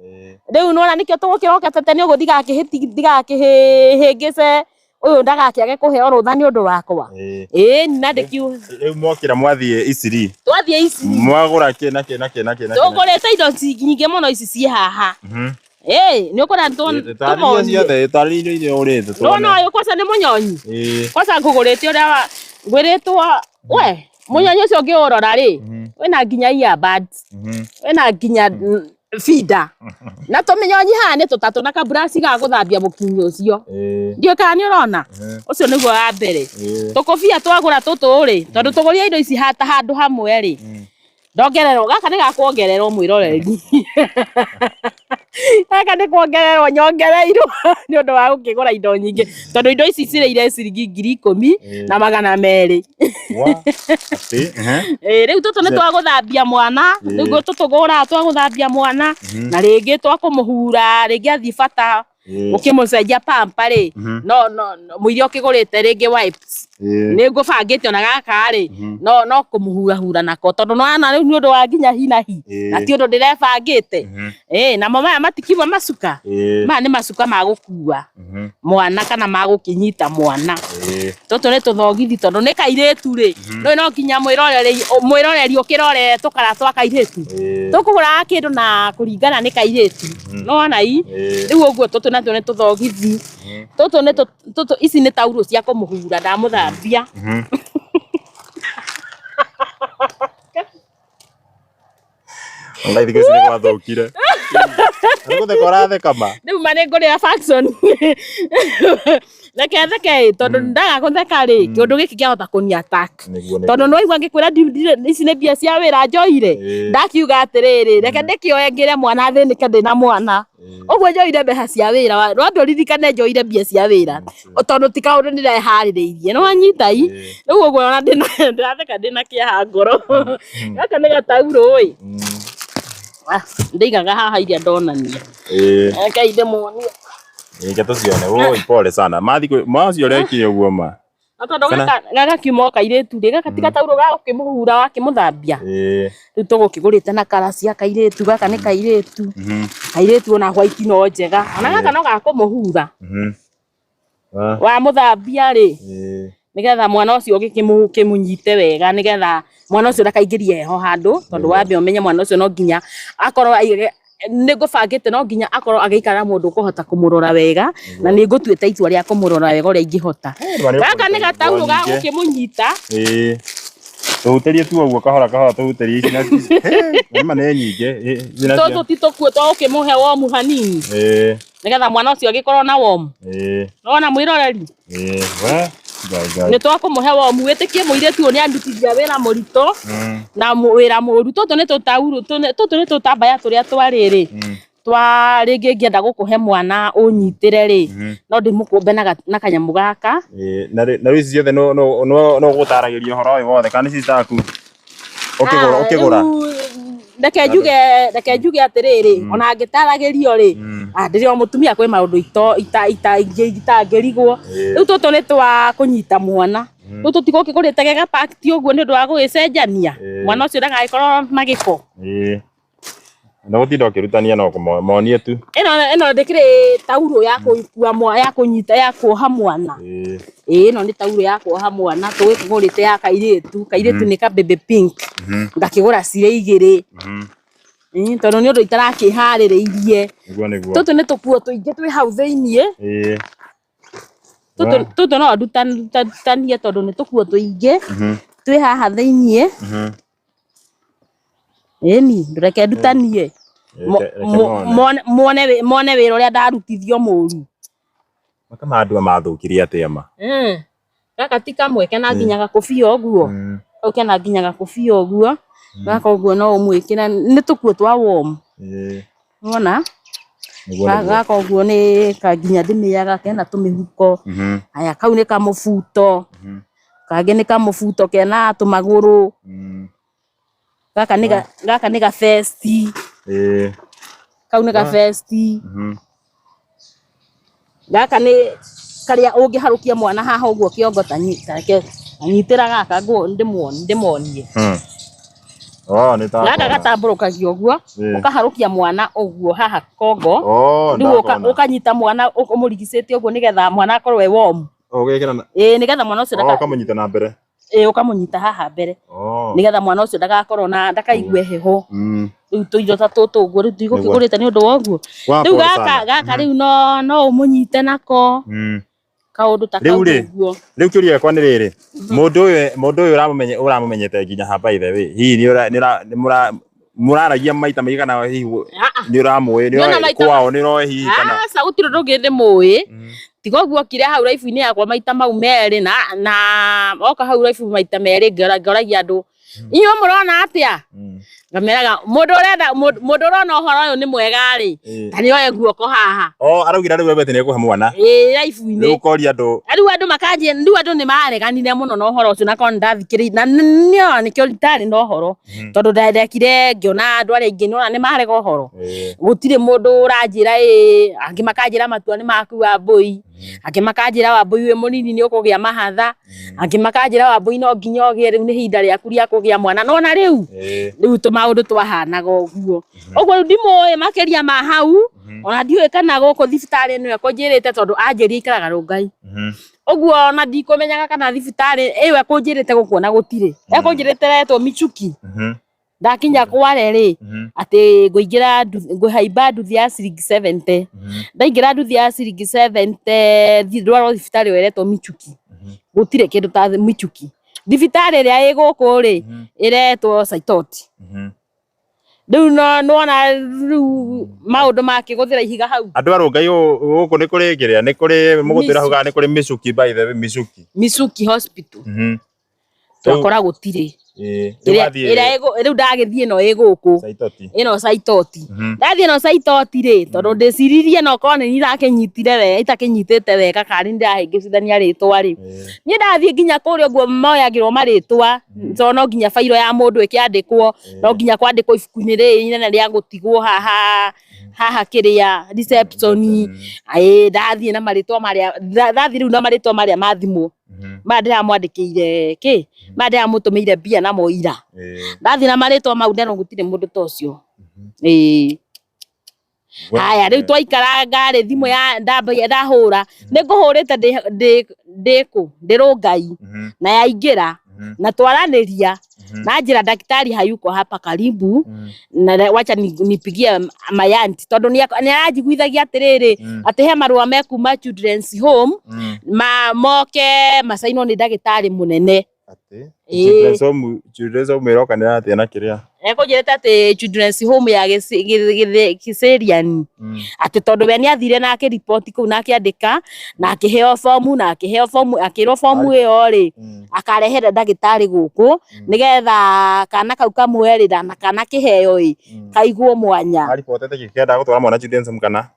Rĩu nĩwona nĩkĩo tũgũkĩroka tene ũguo ndigakĩhĩngĩce ũyũ ndagakĩage kũheo rũtha nĩ ũndũ wakwa. Ĩĩ na ndĩkiu. Rĩu mwokĩra mwathiĩ Iciri? Twathiĩ Iciri. Mwagũra kĩ na kĩ na kĩ na kĩ na kĩ? Tũgũrĩte indo nyingĩ mũno ici ciĩ haha. Ĩĩ nĩ ũkwenda Tarĩria tũmonie? ciothe, tarĩria indo iria ũgũrĩte tuone. Nĩwona ũyũ kwanza nĩ mũnyonyi. Kwanza ngũgũrĩte ũrĩa ngwĩrĩtwo we mũnyonyi ũcio ũngĩũrora rĩ, wĩna nginya earbuds, wĩna nginya feeder, na tũmĩnyonyi haha nĩ tũtatũ, na kaburaci ga gũthambia mũkinyi ũcio. Ndiũĩ kana nĩ ũrona. Ũcio nĩguo wa mbere. Tũkũbia twagũra tũtũ rĩ, tondũ tũgũrire indo ici ta handũ hamwe rĩ, ndongererwo gaka nĩ gakuongererwo mwĩroreri, gaka nĩ kuongererwo nyongereirwo nĩ ũndũ wa gũkĩgũra indo nyingĩ, tondũ indo ici cirĩire ciringi 10,200. Wa, atĩ, ehe. Ĩĩ, rĩu tũtũ nĩ twa gũthambia mwana, nĩguo tũtũgũraga twa gũthambia mwana, na rĩngĩ twa kũmũhura rĩngĩ athiĩ bata, ũkĩmũcenjia pamper rĩ, no no no- mũiria ũkĩgũrĩte rĩngĩ wipes, nĩ ngũbangĩte ona gaka rĩ, no no kũmũhurahura nako, tondũ nĩwona rĩu nĩ ũndũ wa nginya hi na hi, na ti ũndũ ndĩrebangĩte. Ĩĩ, namo maya matikiuma macuka, maya nĩ macuka ma gũkua mwana kana ma gũkĩnyita mwana. Tũtũ nĩ tũthogithi, tondũ nĩ kairĩtu rĩ, nĩũĩ no nginya mwĩroreri mwĩroreri ũkĩrore tũkara twa kairĩtu. Tũkũgũraga kĩndũ na kũringana nĩ kairĩtu, nĩwona ii? Rĩu ũguo tũtũ natuo nĩ tũthogithi. Tũtũ nĩ tũtũ, ici nĩ taurũ cia kũmũhura ndamũthambia. Wallahi thikũ ici nĩ gwathũkire. Nĩ gũtheka ũratheka ma? Rĩu ma nĩ ngũrĩra Fackson. Reke theke ĩ, tondũ ndaga gũtheka rĩ, kĩũndũ gĩkĩ kĩahota kũni attack. Nĩguo nĩguo. Tondũ nĩ waigua ngĩkwĩra ici nĩ mbia cia wĩra njoire. Ndakiuga atĩrĩrĩ, reke ndĩkĩoe ngĩre mwana athĩnĩke ndĩna mwana. Ũguo njoire mbeca cia wĩra, wambe ũririkane njoire mbia cia wĩra, tondũ ti kaũndũ ndĩreharĩrĩirie. Nĩ wanyita i? Rĩu ũguo ona ndĩratheka ndĩna kĩeha ngoro. Gaka nĩ gataurũ ĩ. Ah, ndĩigaga haha iria ndonania. Rekei ndĩmuonie. Reke tũcione. Oi, pole sana. Ma thikũ macio ũrekire ũguo ma. Na tondũ gaka gaka kiuma o kairĩtu rĩ, gaka ti gataurũ ga gũkĩmũhura wakĩmũthambia. Rĩu tũgũkĩgũrĩte na kara cia kairĩtu, gaka nĩ kairĩtu. Kairĩtu ona white no njega. Ona gaka no ga kũmũhura. Wamũthambia rĩ, nĩgetha mwana ũcio ũgĩkĩmũnyite wega, nĩgetha mwana ũcio ndakaingĩrie heho handũ, tondũ wambe ũmenye mwana ũcio no nginya akorwo nĩ ngũbangĩte no nginya akorwo agĩikara na mũndũ ũkũhota kũmũrora wega, na nĩ ngũtuĩte itua rĩa kũmũrora wega ũrĩa ingĩhota. Gaka nĩ gataurũ ga gũkĩmũnyita. Tũhutĩrie tu ũguo kahora kahora, tũhutĩrie ici na ici. Nĩ ma nĩ nyingĩ. Ici nacio. Tũtũ ti tũkuo twa gũkĩmũhe womu hanini, nĩgetha mwana ũcio agĩkorwo na womu. Nĩwona mwĩroreri? Ĩĩ, we Ngai Ngai. Nĩ twakũmũhe womu. Wĩtĩkie mũirĩtu ũyũ nĩ andutithia wĩra mũritũ na wĩra mũru. Tũtũ nĩ tũtaurũ, tũtũ nĩ tũtambaya tũrĩa twa rĩrĩ, twa rĩngĩ ngĩenda gũkũhe mwana ũnyitĩre rĩ, no ndĩmũkũmbe na kanyamũ gaka. Ĩĩ, na rĩu ici ciothe no no no no gũtaragĩria ũhoro ũyũ wothe kana nĩ sister aku ũkĩgũra Ah, ũkĩgũra? Rĩu Reke njuge, reke njuge atĩrĩrĩ, ona ngĩtaragĩrio rĩ, ndĩrĩ o mũtumia, kwĩ maũndũ ito ita ita itangĩrigwo. Rĩu tũtũ nĩ twa kũnyita mwana. Rĩu tũtigũkĩgũrĩte ge gapakiti ũguo nĩ ũndũ wa gũgĩcenjania, mwana ũcio ndagagĩkorwo na gĩko. Ĩĩ. Na gũtinda ũkĩrutania no kũmonie tu. Ĩno ndĩkĩrĩ taurũ ya kũkua mwa ya kũnyita, ya kuoha mwana. Ĩĩ, ĩno nĩ taurũ ya kuoha mwana, tũgĩkĩgũrĩte ya kairĩtu. Kairĩtu nĩ ka baby pink, ngakĩgũra cirĩ igĩrĩ. Ĩĩ, tondũ nĩ ũndũ itarakĩharĩrĩirie. Nĩguo nĩguo. Tũtũ nĩ tũkuo tũingĩ twĩ hau thĩiniĩ. Tũtũ no ndutanie tondũ nĩ tũkuo tũingĩ twĩ haha thĩiniĩ. Ĩni, reke ndutanie. Reke mone. Mone wĩra ũrĩa ndarutithio mũru. Maka andũ mathũkirie atĩa ma? Gaka ti kamwe, kena nginya gakũbia ũguo. Kau kena nginya gakũbia ũguo. Gaka ũguo no ũmwĩkĩre, nĩ tũkuo twa warm. Nĩwona? Gaka ũguo nĩ ka nginya ndĩmĩaga, kena tũmĩhuko. Haya, kau nĩ kamũbuto. Kangĩ nĩ kamũbuto kena tũmagũrũ. Gaka nĩ gaka nĩ gabesti. Kau nĩ gabesti. Gaka nĩ karĩa ũngĩharũkia mwana haha ũguo kĩongo, ta nyitĩra gaka ndĩmuonie. Oh, nĩ ta Gaka kona. gatambũrũkagio ũguo, ũkaharũkia mwana ũguo haha kongo. Oh, Rĩu ndakona. ũkanyita mwana ũmũrigicĩtie ũguo nĩgetha mwana akorwo e warm. Ũgekĩra na Ĩĩ, nĩgetha mwana ũcio Oh, ũkamũnyita na mbere. Ĩĩ, ũkamũnyita haha mbere. Nĩgetha mwana ũcio ndagakorwo na ndakaigue heho. Rĩu tũindo ta tũtũ ũguo, rĩu tũigũkĩgũrĩte nĩ ũndũ wa ũguo. Wa Rĩu pole gaka sana. Gaka rĩu no ũmũnyite nako kaũndũ ta Rĩu kau rĩ, ũguo. Rĩu kĩũria gĩakwa nĩ rĩrĩ, mũndũ ũyũ ũramũmenyete nginya ha, by the way, hihi nĩ mũraragia maita maingĩ kana hihi nĩ ũramũĩ, nĩ Niona ũroĩ maita kwao, nĩ ũroĩ hihi kana? Aca, gũtirĩ ũndũ ũngĩ ndĩmũĩ tiga ũguo okire hau raibu-inĩ yakwa maita mau merĩ, na oka hau raibu maita merĩ, ngoragia andũ, "Inyuĩ mũrona atĩa?" Ngameraga, "Mũndũ ũrenda, mũndũ ũrona ũhoro ũyũ nĩ mwega rĩ, ta nĩ oe guoko haha." Oh, araugire rĩu we nĩ ekũhe mwana. Ĩĩ, raibu-inĩ. Rĩu ũkoria andũ. Rĩu andũ makanjia, rĩu andũ nĩ mareganire mũno na ũhoro ũcio, na korwo nĩ ndathikĩrĩirie na nĩ nĩkĩo itarĩ na ũhoro, tondũ ndekire ngĩona andũ arĩa aingĩ nĩwona nĩ marega ũhoro. Gũtirĩ mũndũ ũranjĩra ĩĩ, angĩ makanjĩra matua nĩ maku Wambũi, angĩ makanjĩra Wambũi wĩ mũnini nĩ ũkũgĩa mahatha, angĩ makanjĩra Wambũi no nginya ũgĩe, rĩu nĩ ihinda rĩaku rĩa kũgĩa mwana. Nona rĩu rĩu tũmaũndũ twahanaga ũguo ũguo. Rĩu ndimũĩ makĩria ma hau, ona ndiũĩ kana gũkũ thibitarĩ ĩno ekũnjĩrĩte, tondũ anjĩria ikaraga Rũngai ũguo, ona ndikũmenyaga kana thibitarĩ ĩyo ekũnjĩrĩte gũkũ ona gũtirĩ. Ekũnjĩrĩte ĩretwo Michuki. Ndakinya kware rĩ, atĩ ngũingĩra ngũhaimba nduthi ya ciringi 70. Ndaingĩra nduthi ya ciringi 70, ndwarwo thibitarĩ ĩyo ĩretwo Michuki, gũtirĩ kĩndũ ta Michuki. Thibitarĩ ĩrĩa ĩ gũkũ rĩ, ĩretwo Saitoti. Rĩu no nĩwona rĩu maũndũ makĩgũthĩra ihiga hau. Andũ a Rũngai, gũkũ nĩ kũrĩ kĩrĩa, nĩ kũrĩ mũgũtwĩra hau kana nĩ kũrĩ Michuki, by the way, Michuki? Michuki Hospital. Twakora gũtirĩ. Rĩu Ĩrĩa wathiĩ ĩrĩa rĩu ndagĩthiĩ ĩno ĩ gũkũ. Saitoti. Ĩno Saitoti. Ndathiĩ ĩno Saitoti rĩ, tondũ ndĩciririe no korwo nĩ niĩ irakĩnyitire wega, itakĩnyitĩte wega, kana nĩ ndĩrahĩngĩcithania rĩtwa rĩ. Niĩ ndathiĩ nginya kũrĩa ũguo moyagĩrwo marĩtwa, tondũ no nginya bairo ya mũndũ ĩkĩandĩkwo, no nginya kwandĩkwo ibuku-inĩ rĩrĩ inene rĩa gũtigwo haha haha kĩrĩa reception. Ĩĩ, ndathiĩ na marĩtwa marĩa ndathiĩ rĩu na marĩtwa marĩa ma thimũ maya ndĩramwandĩkĩire kĩ, maya ndĩramũtũmĩire mbia namo ira. Ndathiĩ na marĩtwa mau, nderwo gũtirĩ mũndũ ta ũcio. Ĩĩ. Haya, rĩu twaikaranga rĩ, thimũ ya ndambagia ndahũra, nĩ ngũhũrĩte ndĩ ndĩ kũ, ndĩ Rũngai, na yaingĩra na twaranĩria na njĩra, "Daktari hayuko hapa karibu, na wacha nipigie mayanti," tondũ nĩ aranjiguithagia atĩrĩrĩ, atĩ he marũa mekuma Children's Home, ma moke macainwo nĩ ndagĩtarĩ mũnene. Atĩ? Ĩĩ. Children's Home ĩrokanĩra atĩa na kĩrĩa? Ekũnjĩrĩte atĩ Children's Home ya Kiserian, atĩ tondũ we nĩ athire na akĩriboti kũu na akĩandĩka na akĩheo bomu, na akĩheo bomu, akĩrwo bomu ĩyo rĩ, akarehera ndagĩtarĩ gũkũ nĩgetha kana kau kamwe rĩ, na kana kĩheo ĩ, kaigwo mwanya. Aribotete gĩkĩenda gũtwara mwana Children's Home kana?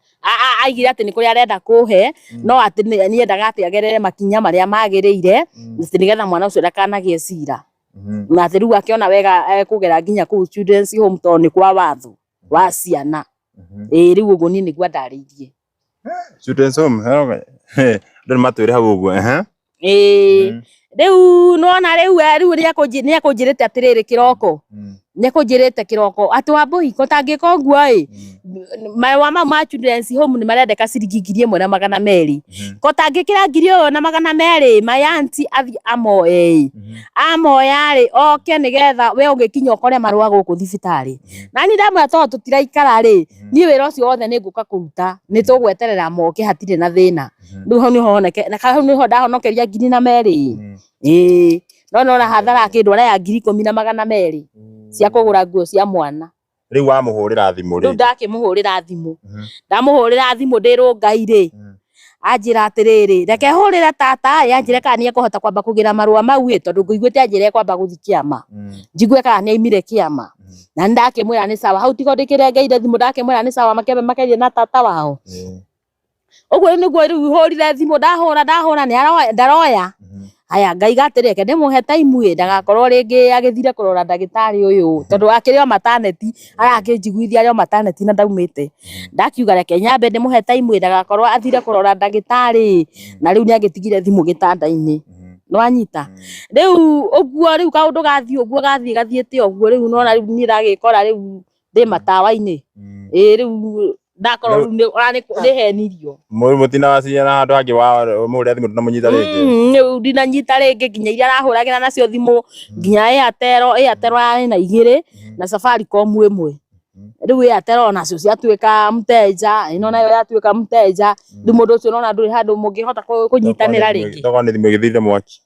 Aigire atĩ nĩ kũrĩa arenda kũhe, no atĩ nĩ endaga atĩ agerere makinya marĩa magĩrĩire, atĩ nĩgetha mwana ũcio ndakanagĩe cira. Na atĩ rĩu akĩona wega ekũgera nginya kũu children's home tondũ nĩ kwa watho wa ciana. Ĩĩ rĩu ũguo niĩ nĩguo andarĩirie. Children's home andũ nĩ matwĩre hau ũguo ehe. Ĩĩ rĩu nĩwona rĩu rĩu nĩekũnjĩrĩte atĩrĩrĩ kĩroko, nĩekũnjĩrĩte kĩroko atĩ Wambũi ko tangĩka ũguo ĩ, marũa mau ma children's home nĩ marendeka ciringi 1200, ko tangĩkĩra 1200 my auntie athiĩ amoe ĩ, amoya rĩ oke nĩgetha we ũgĩkinya ũkore marũa gũkũ thibitarĩ. Na niĩ ndamwĩra tondũ tũtiraikara rĩ, niĩ wĩra ũcio wothe nĩ ngũka kũruta, nĩ tũgweterera moke hatirĩ na thĩna. Rĩu hau nĩho honeke, na hau nĩho ndahonokeria 200,000. Ĩĩ no nona hathara akĩndwara ya 10,200 cia kũgũra nguo cia mwana. Rĩu wamũhũrĩra thimũ rĩ? Rĩu ndakĩmũhũrĩra thimũ. Ndamũhũrĩra thimũ ndĩ Rũngai rĩ, anjĩra atĩrĩrĩ, reke hũrĩre tata ĩ, anjĩre kana nĩekũhota kwamba kũgĩra marũa mau ĩ, tondũ ngũiguĩte anjĩra ekwamba gũthiĩ kĩama. Njigue kana nĩaimire kĩama. Na nĩndakĩmwĩra nĩ sawa, hau tigo ndĩkĩrengeire thimũ ndakĩmwĩra nĩ sawa makĩambe makerie na tata wao. Ũguo nĩguo rĩu hũrire thimũ ndahũra ndahũra nĩ ndaroya. Haya ngaiga atĩrĩ reke ndĩmũhe time ĩ, ndagakorwo rĩngĩ agĩthire kũrora ndagĩtarĩ ũyũ tondũ akĩrĩ o maternity arakĩnjiguithia arĩ o maternity na ndaumĩte. Ndakiuga reke nyambe ndĩmũhe time ĩ, ndagakorwo athire kũrora ndagĩtarĩ na rĩu nĩagĩtigire thimũ gĩtanda-inĩ. Nĩwanyita? Rĩu ũguo rĩu kaũndũ gathiĩ ũguo gathiĩ gathiĩte ũguo rĩu nĩwona rĩu niĩ ndagĩkora rĩu ndĩ matawa-inĩ. Ĩĩ rĩu ndakorwo rĩu ona nĩ henirio. Mũtina waciria na handũ hangĩ wa mũhũrĩra thimũ ndũnamũnyita rĩngĩ. Rĩu ndinanyita rĩngĩ nginya iria arahũragĩra nacio thimũ nginya Airtel, Airtel yarĩ na igĩrĩ na Safaricom ĩmwe. Rĩu Airtel onacio ciatuĩka mteja, ĩno nayo yatuĩka mteja, rĩu mũndũ ũcio nona ndũrĩ handũ mũngĩhota kũnyitanĩra rĩngĩ. Tokorwo nĩ thimũ ĩgĩthirire mwaki.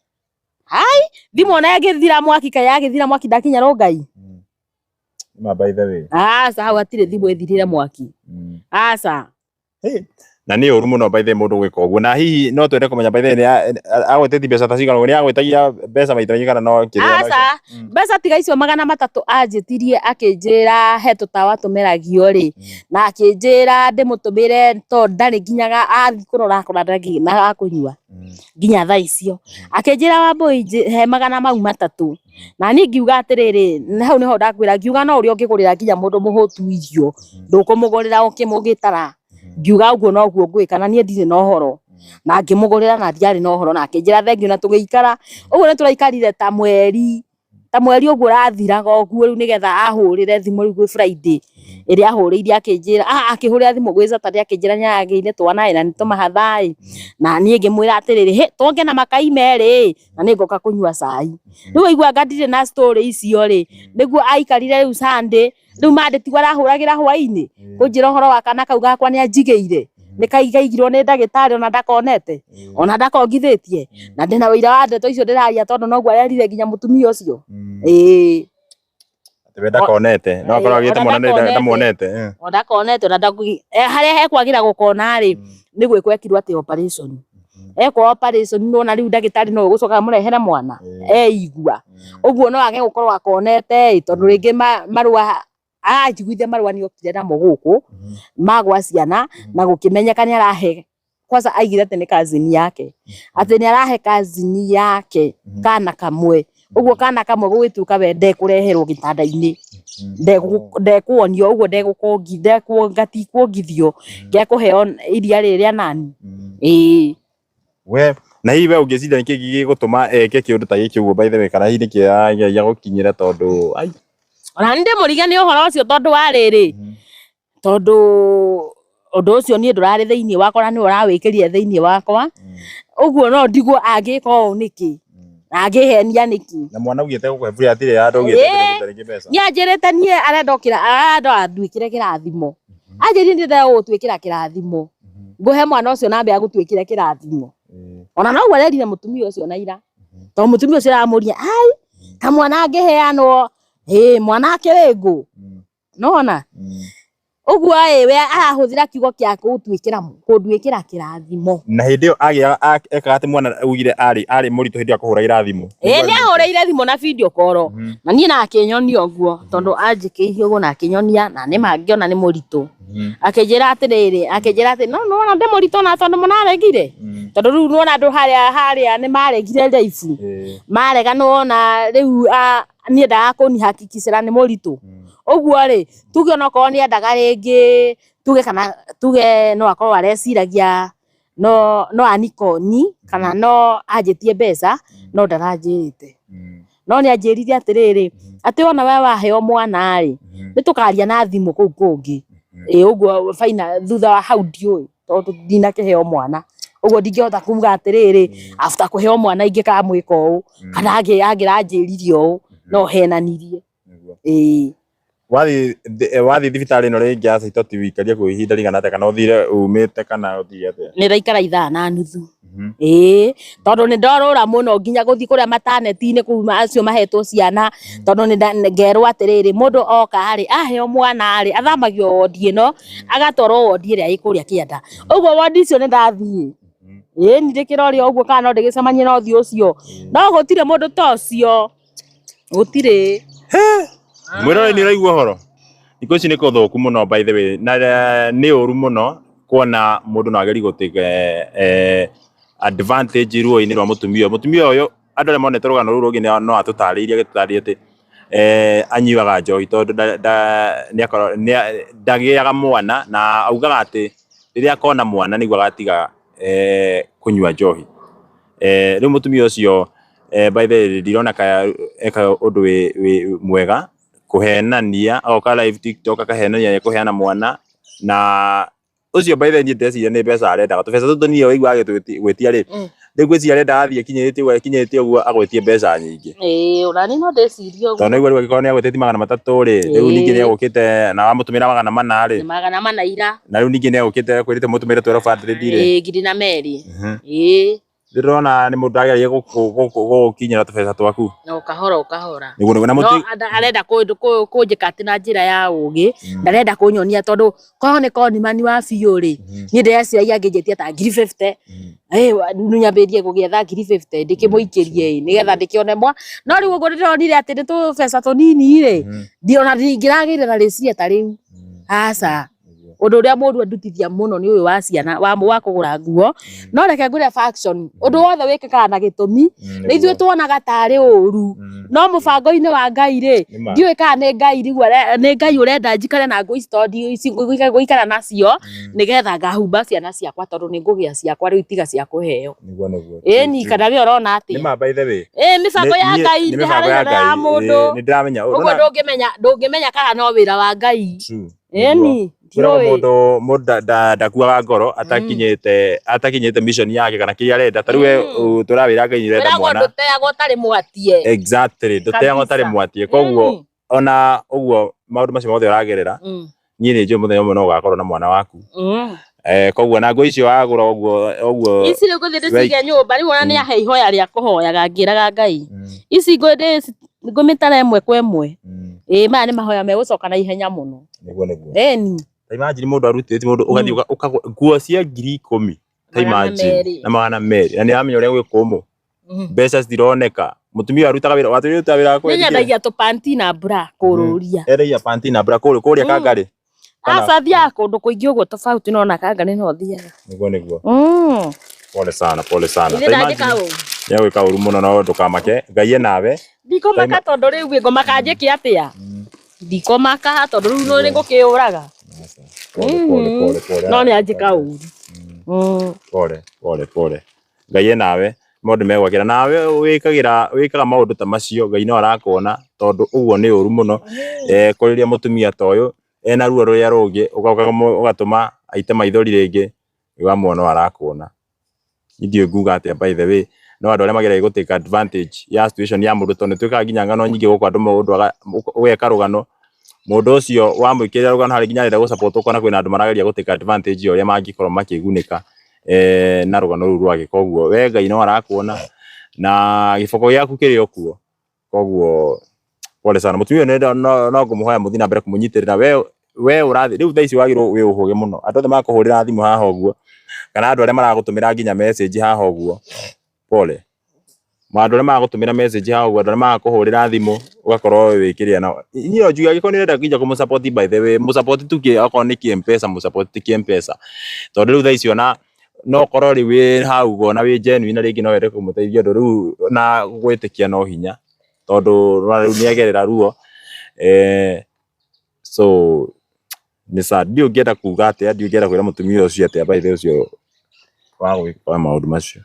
Hai, thimũ ona ĩngĩthira mwaki kaĩ yagĩthira mwaki ndakinya Rũngai. Ma by the way. Aca hau hatirĩ thimũ ĩthirire mwaki. Aca. Na nĩ ũru mũno by the way mũndũ gwĩka ũguo. Na hihi no twende kũmenya by the way nĩ agwĩtĩtie mbeca ta cigana ũguo, nĩ agwĩtagia mbeca maita maingĩ kana no kĩrĩa Aca, mbeca tiga icio 300 anjĩtirie akĩnjĩra he tũtawa tũmeragio rĩ, na akĩnjĩra ndĩmũtũmĩre tondũ ndarĩ nginyaga athiĩ kũrora akora ndarĩ na ga kũnyua nginya thaa icio. Akĩnjĩra Wambũi he magana mau matatũ. Na niĩ ngiuga atĩrĩrĩ, hau nĩho ndakwĩra ngiuga no ũrĩa ũngĩgũrĩra nginya mũndũ mũhũtu irio, ndũkũmũgũrĩra ũkĩmũgĩtara. Ngiuga ũguo noguo ngwĩka na niĩ ndirĩ na ũhoro. Na ngĩmũgũrĩra na ndiarĩ na ũhoro na akĩnjĩra thengiũ na tũgĩikara. Ũguo nĩ tũraikarire ta mweri ũguo ũrathiraga ũguo rĩu nĩgetha ahũrĩre thimũ rĩu gwĩ Friday ĩrĩa ahũrĩire akĩnjĩra, akĩhũrĩra thimũ gwĩ Saturday akĩnjĩra nĩ aragĩire twana ĩ na nĩ tũmahatha ĩ. Na niĩ ngĩmwĩra atĩrĩrĩ, hĩ twonge na makai merĩ ĩ, na nĩ ngoka kũnyua cai. Rĩu waigua anga ndirĩ na story icio rĩ, nĩguo aikarire rĩu Sunday, rĩu Monday tiguo arahũragĩra hwainĩ kũnjĩra ũhoro wa kana kau gakwa nĩ anjigĩire, nĩ kaigirwo nĩ ndagĩtarĩ ona ndakonete, ona ndakongithĩtie, na ndĩna ũira wa ndeto icio ndĩraria tondũ noguo arerire nginya mũtumia ũcio. Ĩĩ. Atĩ we ndakonete, no akorwo agĩte mwana ndamuonete. Ona ndakonete ona harĩa hekwagĩra gũkona rĩ, nĩ gwĩkwo ekirwo atĩ operation. Ekwo operation nĩwona rĩu ndagĩtarĩ no ũgũcoka amũrehere mwana eigua. Ũguo no age gũkorwo akonete ĩ, tondũ rĩngĩ marũa anjiguithia marũa nĩ okire namo gũkũ ma gwa ciana na gũkĩmenyeka nĩ arahe kwanza aigire atĩ nĩ cousin yake, atĩ nĩ arahe cousin yake kana kamwe. Ũguo kana kamwe gũgĩtuĩka we ndekũreherwo gĩtanda-inĩ, ndekuonio ũguo ndekuongithio, ngekũheo iria rĩrĩ rĩa nani. Ĩĩ. We na hihi we ũngĩciria nĩkĩ gĩgũtũma eke kĩũndũ ta gĩkĩ ũguo by the way, kana hihi nĩkĩ arageria gũkinyĩra tondũ ai. Ona nĩ ndĩmũrige nĩ ũhoro ũcio tondũ wa rĩrĩ, tondũ ũndũ ũcio niĩ ndũrarĩ thĩinĩ wakwa na nĩwe ũrawĩkĩrire thĩinĩ wakwa. Ũguo no ndigwo angĩka ũũ nĩkĩ, na angĩhenia nĩkĩ. Na mwana augĩte gũkũhe bure hatirĩ handũ augĩte ndĩrenda rĩngĩ mbeca. Niĩ anjĩrĩte niĩ arenda ũkĩra, arenda anduĩkĩre kĩrathimo. Anjĩrire ndĩrenda gũgũtuĩkĩra kĩrathimo. Ngũhe mwana ũcio na ambe agũtuĩkĩre kĩrathimo. Ona noguo arerire mũtumia ũcio na ira. Tondũ mũtumia ũcio aramũria, ai, ta mwana angĩheanwo, ĩ mwana akĩrĩ ngũ. Nĩwona? Ũguo ĩ, we arahũthĩra kiugo kĩa kũnduĩkĩra kũnduĩkĩra kĩrathimo. Na hĩndĩ ĩyo agĩa ekaga atĩ mwana ugire arĩ arĩ mũritũ hĩndĩ ĩyo akũhũragĩra thimũ. Ĩĩ nĩ ahũrĩire thimũ na video call na niĩ na akĩnyonia ũguo tondũ anjĩkĩire ũguo na akĩnyonia na nĩ ma ngĩona nĩ mũritũ. Akĩnjĩra atĩrĩrĩ, akĩnjĩra atĩ no nĩwona ndĩ mũritũ na tondũ mũnaregire. Tondũ rĩu nĩwona andũ harĩa harĩa nĩ maregire live. Marega nĩwona rĩu niĩ ndaga kũnihakikicĩra nĩ mũritũ. Ũguo rĩ, tuge onokorwo nĩ endaga rĩngĩ tuge kana tuge no akorwo areciragia no no anikoni kana no anjĩtie mbeca no ndaranjĩrĩte. No nĩ anjĩrire atĩrĩrĩ, atĩ wona we waheo mwana rĩ, nĩ tũkaria na thimũ kũu kũngĩ. Ĩ ũguo faina thutha wa hau ndiũĩ tondũ ndinakĩheo mwana. Ũguo ndingĩhota kuga atĩrĩrĩ, after kũheo mwana ingĩkamwĩka ũũ kana angĩranjĩrire ũũ no henanirie. Ĩĩ. Wathiĩ wathiĩ thibitarĩ ĩno rĩngĩ ya Saitoti wĩikarie kũu ihinda rĩigana atĩa kana ũthire umĩte kana ũthire atĩa? Nĩ ndaikara ithaa na nuthu. Ĩĩ tondũ nĩ ndorũra mũno nginya gũthiĩ kũrĩa mataneti-inĩ kũu acio mahetwo ciana tondũ nĩ ngerwo atĩrĩrĩ mũndũ oka rĩ aheo mwana rĩ athamagio wondi ĩno agatwarwo wondi ĩrĩa ĩ kũrĩa kĩanda. Ũguo wondi icio nĩ ndathiĩ. Ĩĩ nĩ ndĩkĩroria ũguo kana no ndĩgĩcemanie na ũthiũ ũcio. No gũtirĩ mũndũ ta ũcio. Gũtirĩ. Mwĩroreri nĩ ũraigua ũhoro? Thikũ ici nĩ kũthũku mũno by the way na nĩ ũru mũno kuona mũndũ no agerie gũ take advantage ruo-inĩ rwa mũtumia ũyũ. Mũtumia ũyũ andũ arĩa monete rũgano rũu rũngĩ no atũtarĩirie agĩtũtarĩria atĩ anyuaga njohi tondũ ndagĩaga mwana na augaga atĩ rĩrĩa akona mwana nĩguo agatiga kũnyua njohi. Rĩu mũtumia ũcio by the way ndirona ka eka ũndũ wĩ mwega kũhenania agoka live TikTok akahenania nĩ ekũheana mwana na ũcio by the way niĩ ndĩreciria nĩ mbeca arendaga tũbeca tũtũ niĩ ũraigua agĩgwĩtia rĩ rĩu ngwĩciria arenda athiĩ akinyĩtie ũguo akinyĩtie ũguo agwĩtie mbeca nyingĩ. Ĩĩ ona niĩ no ndĩcirie ũguo. Tondũ nĩguo rĩu angĩkorwo nĩ agwĩtĩtie 300 rĩ rĩu ningĩ nĩ egũkĩte na wamũtũmĩra 400 rĩ. Nĩ 400 ira. Na rĩu ningĩ nĩ egũkĩte akwĩrĩte mũtũmĩre 1200 rĩ. Ĩĩ 2,002. Ĩĩ. Ndĩrona nĩ mũndũ ageragia gũgũkinyĩra tũbeca twaku. No kahora o kahora. Nĩguo nĩguo na No mũti arenda kũnjĩka atĩ na njĩra ya ũgĩ, ndarenda kũnyonia tondũ korwo nĩ konimani wa biũ rĩ, niĩ ndĩreciragia angĩnjĩtia ta 50,000, nyambĩrĩrie gũgĩetha 50,000 ndĩkĩmũikĩrie ĩ, nĩgetha ndĩkĩone mwa, no rĩu ũguo nĩndĩronire atĩ nĩ tũbeca tũnini rĩ, ona ndingĩragĩire na rĩciria ta rĩu, aca. Ũndũ ũrĩa mũru andutithia mũno nĩ ũyũ wa ciana wa wa kũgũra nguo no reke ngwĩre faction ũndũ wothe wĩkĩkaga na gĩtũmi nĩ ithuĩ tuonaga tarĩ ũru no mũbango-inĩ wa Ngai rĩ Nĩ ma. ndiũĩ kana nĩ Ngai rĩu nĩ Ngai ũrenda njikare na nguo ici tondũ ici ngũikara nacio nĩgetha ngahumba ciana ciakwa tondũ nĩ ngũgĩa ciakwa rĩu tiga cia kũheo. Nĩguo nĩguo. Ĩni kana we ũrona Nĩ atĩa? ma by the way. Ĩ mĩbango ya Ngai Nĩ mĩbango ya ndĩhanaine na ya Ngai. mũndũ. Nĩ ndĩramenya. Ũguo ndũngĩmenya ndũngĩmenya kana no wĩra wa Ngai. True. Ĩni Kwĩragwo ndiũĩ. mũndũ mũndũ ndakuaga ngoro atakinyĩte atakinyĩte mission yake kana kĩrĩa arenda ta rĩu we tũrawĩra Ngai nĩ ũrenda Kwĩragwo mwana ndũteagwo ũtarĩ mwatie. Exactly, ndũteagwo ũtarĩ Kabisa. mwatie koguo ona ũguo maũndũ macio mothe ũragerera niĩ nĩ njũĩ mũthenya ũmwe no ũgakorwo na mwana waku. Koguo na nguo icio wagũra ũguo ũguo Ici rĩu ngũthiĩ ndĩcige nyũmba rĩu ona nĩ ahe ihoya rĩa kũhoyaga ngĩraga Ngai. Ici ngũmĩtara ĩmwe kwa ĩmwe. Ĩĩ maya nĩ mahoya megũcoka na ihenya mũno. Nĩguo nĩguo. Ĩni. Ta imagine mũndũ arutĩte mũndũ ũgathiĩ ũkagũra nguo cia 10,000 ta Magana imagine merĩ. na 200 na nĩ ũramenya ũrĩa gwĩ kũmũ. Mbeca citironeka. Mũtumia ũyũ arutaga wĩra watũire ũrutaga wĩra wa Nĩ kwendia. nyendagia tũpanti na bra kũrũria. Endagia panti na bra kũrĩa kũrĩa Kangarĩ. Kana- Aca thiaga kũndũ kũingĩ ũguo tofauti no na Kangarĩ no thiaga. Nĩguo nĩguo. Pole sana, pole sana. Ithe Ta ndangĩka imagine ũru. nĩegwĩka ũru mũno no ndũkamake. Ngai e nawe. Ndikũmaka tondũ rĩu ĩ ngũmaka njĩke atĩa? Ndikũmaka tondũ rĩu nĩ ngũkĩũraga. Pole pole pole pole. No nĩ anjĩka ũru. Pole pole pole. Ngai e nawe maũndũ megwakĩra nawe wĩkagĩra wĩkaga maũndũ ta macio Ngai no arakuona tondũ ũguo nĩ ũru mũno kũrĩria mũtumia ta ũyũ ena ruo rũrĩa rũngĩ ũgatũma aite maithori rĩngĩ wamuona no arakuona. Niĩ ndiũĩ nguga atĩa by the way no andũ arĩa mageragia gũ take advantage ya situation ya mũndũ tondũ nĩ twĩkaga nginya ng'ano nyingĩ gũkũ andũ mũndũ ũgeka rũgano mũndũ ũcio wamwĩkĩrĩra rũgano harĩ nginya arenda gũ support ũkona kwĩna andũ marageria gũ take advantage ya ũrĩa mangĩkorwo makĩgunĩka na rũgano rũu rwake. Koguo we Ngai no arakuona na gĩboko gĩaku kĩrĩ o kuo. Koguo pole sana. Mũtumia ũyũ no ngũmũhoya mũthiĩ na mbere kũmũnyitĩrĩra we We ũrathi rĩu thaa ici wagĩrĩirwo wĩ ũhũge mũno. Andũ othe makũhũrĩra thimũ haha ũguo, kana andũ arĩa maragũtũmĩra nginya message haha ũguo, pole. Andũ arĩa maragũtũmĩra message haha ũguo, andũ arĩa marakũhũrĩra thimũ, ũgakorwo wĩ kĩrĩa nao. Niĩ no njuge angĩkorwo nĩ ũrenda nginya kũmũ support by the way, mũ support tu okorwo nĩ kĩ-Mpesa, mũ support kĩ Mpesa. Tondũ rĩu thaa ici ona no ũkorwo rĩu wĩ hau ũguo na wĩ genuine na rĩngĩ no wende kũmũteithia ũndũ rĩu na gwĩtĩkia no hinya. Tondũ rĩu nĩ agerera ruo. So nĩ sad. Ndiũĩ ũngĩenda kuga atĩa, ndiũĩ ũngĩenda kwĩra mũtumia ũcio atĩa by the way ũcio wa gwĩka maũndũ macio.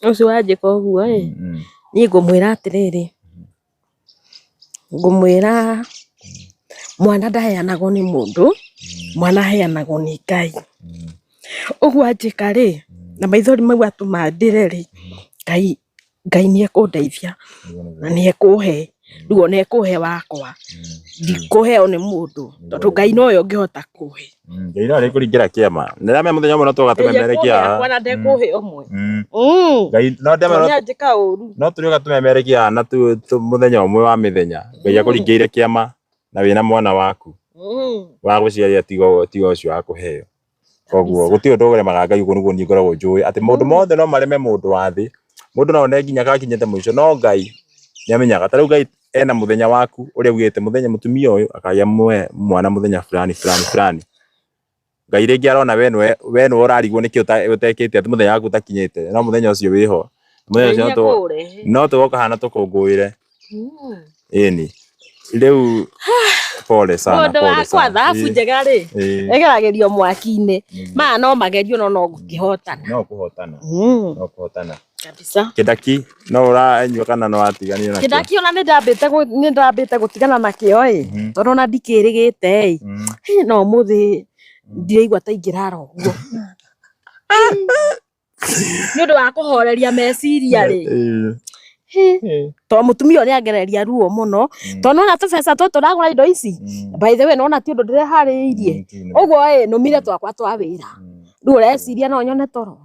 Ũcio wanjĩka ũguo ĩ, niĩ ngũmwĩra atĩrĩrĩ, ngũmwĩra mwana ndaheanagwo nĩ mũndũ, mwana aheanagwo nĩ Ngai. Ũguo anjĩka rĩ, na maithori mau atũma ndĩre rĩ, Ngai Ngai nĩ ekũndeithia na nĩ ekũhe, rĩu ona ekũhe wakwa, ndikũheo nĩ mũndũ tondũ Ngai nowe ũngĩhota kũhe. Ngai no arĩkũringĩra kĩama. Nĩ ndamenya mũthenya ũmwe no tũgoka tũmemerekie Ngai haha. ekũhe yakwa na ndekũhe ũmwe. Ngai no ndamenya Tondũ nĩ anjĩka ũru. No tũrĩũka tũmemerekie haha na mũthenya ũmwe wa mĩthenya Ngai akũringĩire kĩama na wĩna mwana waku wa gũciarĩra tiga ũcio wa kũheo. Koguo gũtirĩ ũndũ ũremaga Ngai, ũguo nĩguo niĩ ngoragwo njũĩ atĩ maũndũ mothe no mareme mũndũ wa thĩ, mũndũ no one nginya gakinyĩte mũico no Ngai nĩ amenyaga. Ta rĩu Ngai ena mũthenya waku ũrĩa augĩte mũthenya mũtumia ũyũ akagĩa mwana mũthenya fulani fulani fulani. Ngai rĩngĩ arona we nĩwe we nĩwe ũrarigwo nĩkĩ ũtekĩte atĩ mũthenya waku ũtakinyĩte no mũthenya ũcio wĩho. Mũthenya ũcio no tũgoka haha na tũkũngũĩre. Ĩni. Rĩu pole sana, Mũndũ pole wakwa sana. thabu njega rĩ ĩgeragĩrio mwaki-inĩ. Maya no magerio no no ngũkĩhotana. No kũhotana. No kũhotana. Kabisa. Kĩndaki no ũranyua kana no watiganire nakĩo? Kĩndaki ona nĩ ndambĩte nĩ ndambĩte gũtigana nakĩo ĩ, tondũ ona ndikĩrĩgĩte ĩ. No ũmũthĩ ndiraigua ta ingĩrara ũguo. Nĩ ũndũ wa kũhoreria meciria rĩ. Tondũ mũtumia ũyũ nĩ angereria ruo mũno, tondũ nĩwona tũbeca tũtũ ndagũra indo ici, by the way nĩwona ti ũndũ ndĩreharĩirie, ũguo ĩ nũmire twakwa twa wĩra, rĩu ũreciria no nyone toro?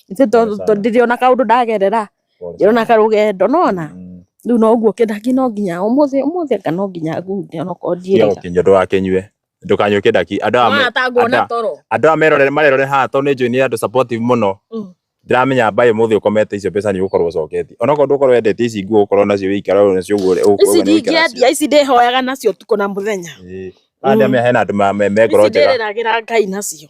Ithe ndĩrĩ ona kaũndũ ndagerera, ndĩrona karũgendo nĩwona, rĩu noguo kĩndaki no nginya ũmũthĩ ũmũthĩ anga no nginya ngunde onokorwo Tiga ndiĩrĩga. gũkinyia ndũgakĩnyue. Ndũkanyue kĩndaki. Andũ aya Nĩwona ta nguona toro. Andũ aya merorere marerore haha tondũ nĩ njũĩ nĩ andũ supportive mũno. Ndĩramenya mbaĩ ũmũthĩ ũkomete icio mbeca nĩ ũgũkorwo ũcoketie. Onokorwo ndũgũkorwo wendetie ici nguo ũgũkorwo nacio wĩikara nacio ũguo Ici ndingĩendia, ici ndĩhoyaga nacio ũtukũ na mũthenya. Aya ndĩramenya hena andũ me ngoro Ici njega. ndĩrĩragĩra Ngai nacio.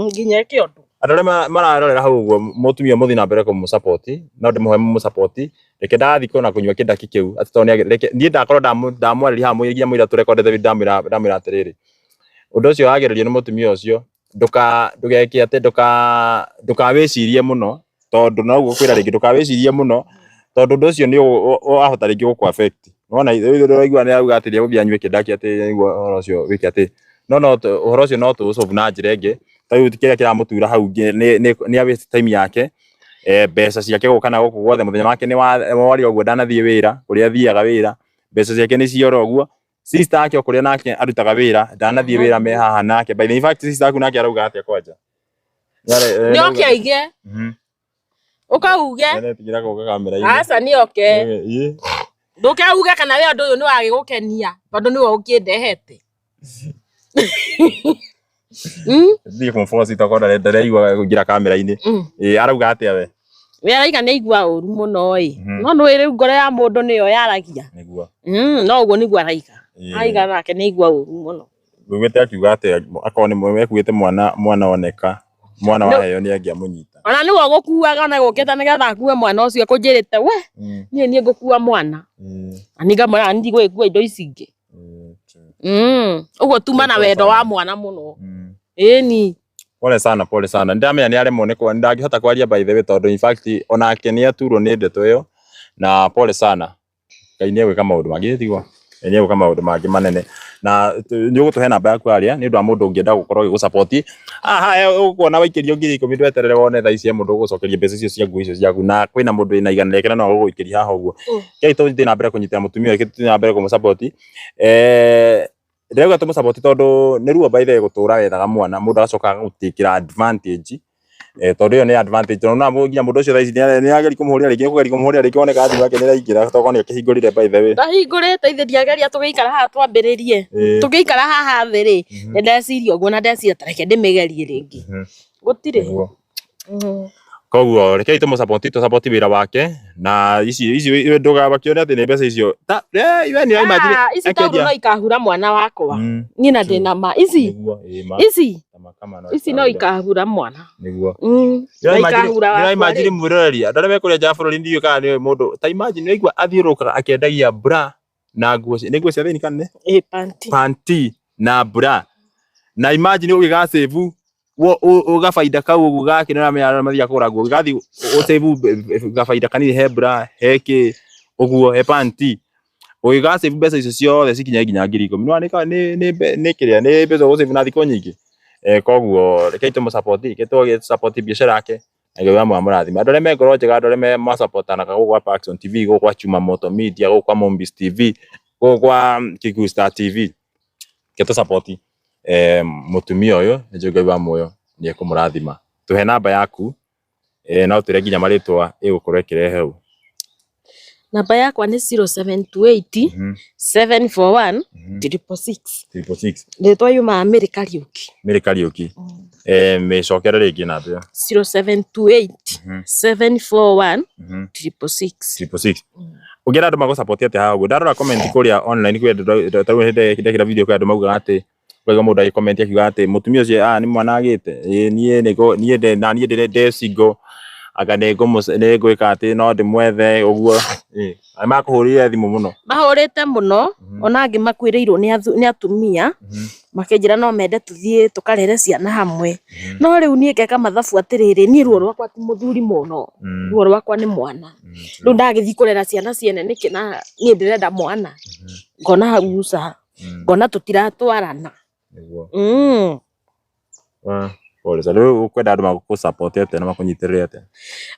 Nginya ĩke ũndũ. Andũ arĩa mararorera hau ũguo mũtumia mũthiĩ na mbere kũmũ support, no ndĩmũhoe mũmũ support. Reke ndathiĩ kũna kũnyua kĩndaki kĩu atĩ tondũ nĩ reke niĩ ndakorwo ndamwarĩria haha nginya mũira tũrekondete video ndamwĩra ndamwĩra atĩrĩrĩ, ũndũ ũcio wagererio nĩ mũtumia ũcio ndũka ndũgeke atĩ ndũka ndũkawĩcirie mũno tondũ no ngũkwĩra rĩngĩ ndũkawĩcirie mũno tondũ ũndũ ũcio nĩ wahota rĩngĩ gũkũ affect. Nĩwona ũraigua nĩ arauga atĩ nĩegũthiĩ anyue kĩndaki atĩ nĩguo ũhoro ũcio wĩke atĩ no no ũhoro ũcio no tũ solve na njĩra ĩngĩ. Ta rĩu kĩrĩa kĩramũtura hau nĩ nĩ a waste time yake, mbeca ciake gũka na gũkũ guothe mũthenya wake nĩ worĩa ũguo ndanathiĩ wĩra kũrĩa athiaga wĩra, mbeca ciake nĩ ciora ũguo. Sister yake o kũrĩa nake arutaga wĩra ndanathiĩ wĩra me haha nake. By the in fact sister yaku nake arauga atĩa kwanja? Nĩ oke aige. Ũka uge. Nĩaretigĩra gũka kamera-inĩ. Aca nĩ oke. Ndũke uge kana we ũndũ ũyũ nĩ wagĩgũkenia tondũ nĩwe ũkĩndehete. Thiĩ kũmũboci tokorwo ndaraigua kũingĩra kamera-inĩ. Ĩĩ arauga atĩa we? We arauga nĩ aigua ũru mũno ĩ. No nĩũĩ rĩu ngoro ya mũndũ nĩyo yaragia. Nĩguo. No ũguo nĩguo arauga. Arauga nake nĩ aigua ũru mũno. Ũiguĩte akiuga atĩa akorwo nĩ ekuĩte mwana mwana oneka mwana waheo nĩ angĩamũnyita. Ona nĩwe ũgũkuaga ona gũkĩte nĩgetha akue mwana ũcio ekũnjĩrĩte we niĩ niĩ ngũkua mwana. Na niĩ ngamwĩra niĩ ndigũgĩkua indo ici ingĩ. Ũguo tuma na wendo wa mwana mũno. Ĩni. Pole sana, pole sana. Ndamenya nĩ aremwo nĩ ndangĩhota kwaria by the way tondũ in fact onake nĩ aturwo nĩ ndeto ĩyo na pole sana. Ngai nĩ egwĩka maũndũ mangĩ tiguo? Ngai nĩ egwĩka maũndũ mangĩ manene. Na nĩ ũgũtũhe namba yaku harĩa nĩ ũndũ wa mũndũ ũngĩenda gũkorwo agĩgũ support. Haha ũkuona waikĩrio 10,000 ndweterere wone thaa ici he mũndũ ũgũgũcokeria mbeca icio cia nguo icio ciaku na kwĩna mũndũ wĩna igana rĩake na no agũgũikĩria haha ũguo. Rekei tũthiĩ na mbere kũnyitĩra mũtumia ũyũ, rekei tũthiĩ na mbere kũmũ support. Ndĩrauga tũmũ support tondũ nĩ ruo by the way gũtũra wethaga mwana mũndũ agacoka agagũtĩkĩra advantage. Tondũ ĩyo nĩ advantage tondũ na nginya mũndũ ũcio thaa ici nĩ ageria kũmũhũrĩra rĩngĩ kũgeria kũmũhũrĩra rĩngĩ wone kana thimũ yake nĩ ĩraingĩra tokorwo nĩ akĩhingũrire by the way. Ndahingũrĩte ithe ndiageria tũgĩikara haha twambĩrĩrie. Tũgĩikara haha thĩ rĩ, nĩ ndeciria ũguo na ndeciria ta reke ndĩmĩgerie rĩngĩ. Gũtirĩ. Nĩguo. Koguo rekei tũmũ support tũ support wĩra wake na ici ici ndũgamakio nĩ atĩ nĩ mbeca icio ta we nĩ imagine Ah, ici tondũ no ikahura mwana wakwa. Niĩ na ndĩna ma ici nĩguo ĩ ma ici kama kama no ici no ikahura mwana. Nĩguo. Na ikahura wakwa. Imagine mwĩroreri andũ arĩa mekũrĩa nja wa bũrũri ndiũĩ kana nĩ mũndũ ta imagine nĩwaigua athiũrũrũkaga akĩendagia bra na nguo nĩ nguo cia thĩinĩ kana nĩ Ĩ panty. Panty na bra na imagine ũgĩga save gabaida kau ũguo gake nĩ ũramenya arĩa mathiaga kũgũra nguo ũgĩgathiĩ ũ save gabaida kanini he bra he kĩ ũguo he panty ũgĩga save mbeca icio ciothe cikinye nginya 10,000 nĩ nĩ nĩ kĩrĩa nĩ mbeca ũgũ save na thikũ nyingĩ. Koguo rekei tũmũ support reke tũ support biacara yake na Ngai wa amũrathime. Andũ arĩa me ngoro njega andũ arĩa masupportanaga gũkũ gwa Paxson TV gũkũ gwa Chuma Moto Media gũkũ kwa Mombis TV gũkũ kwa Kikuyu Star TV reke tũ support mũtumia ũyũ nĩ njũĩ Ngai wa muoyo nĩ ekũmũrathima. Tũhe namba yaku no ũtwĩre nginya marĩtwa ĩgũkorwo ĩkĩrehe hau. Namba yakwa nĩ 0728 741 666. 666. Rĩtwa yumaga Mary Kariũki. Mary Kariũki. Mĩcokere rĩngĩ namba ĩyo. 0728 741 666. 666. Ũngĩenda andũ magũ support atĩa haha ũguo? Ndarora comment kũrĩa online kwĩ andũ ta rĩu hĩndĩ ndekĩra video kwĩ andũ maugaga atĩ ũkaigua mũndũ agĩ comment akiuga atĩ mũtumia ũcio ah nĩ mwana agĩte ĩĩ niĩ nĩ niĩ na niĩ ndĩ single anga nĩ ngwĩka atĩ no ndĩmwethe ũguo ĩĩ makũhũrĩire thimũ mũno. Mahũrĩte mũno ona angĩ makuĩrĩirwo nĩ atumia makĩnjĩra no mende tũthiĩ tũkarere ciana hamwe no rĩu niĩ ngeka mathabu atĩrĩrĩ niĩ ruo rwakwa ti mũthuri mũno ruo rwakwa nĩ mwana rĩu ndagĩthiĩ kũrera ciana ciene nĩkĩ na niĩ ndĩrenda mwana ngona hau ca ngona tũtiratwarana. Nĩguo. Pole sana. Rĩu ũkwenda andũ magũ support atĩa na makũnyitĩrĩre atĩa?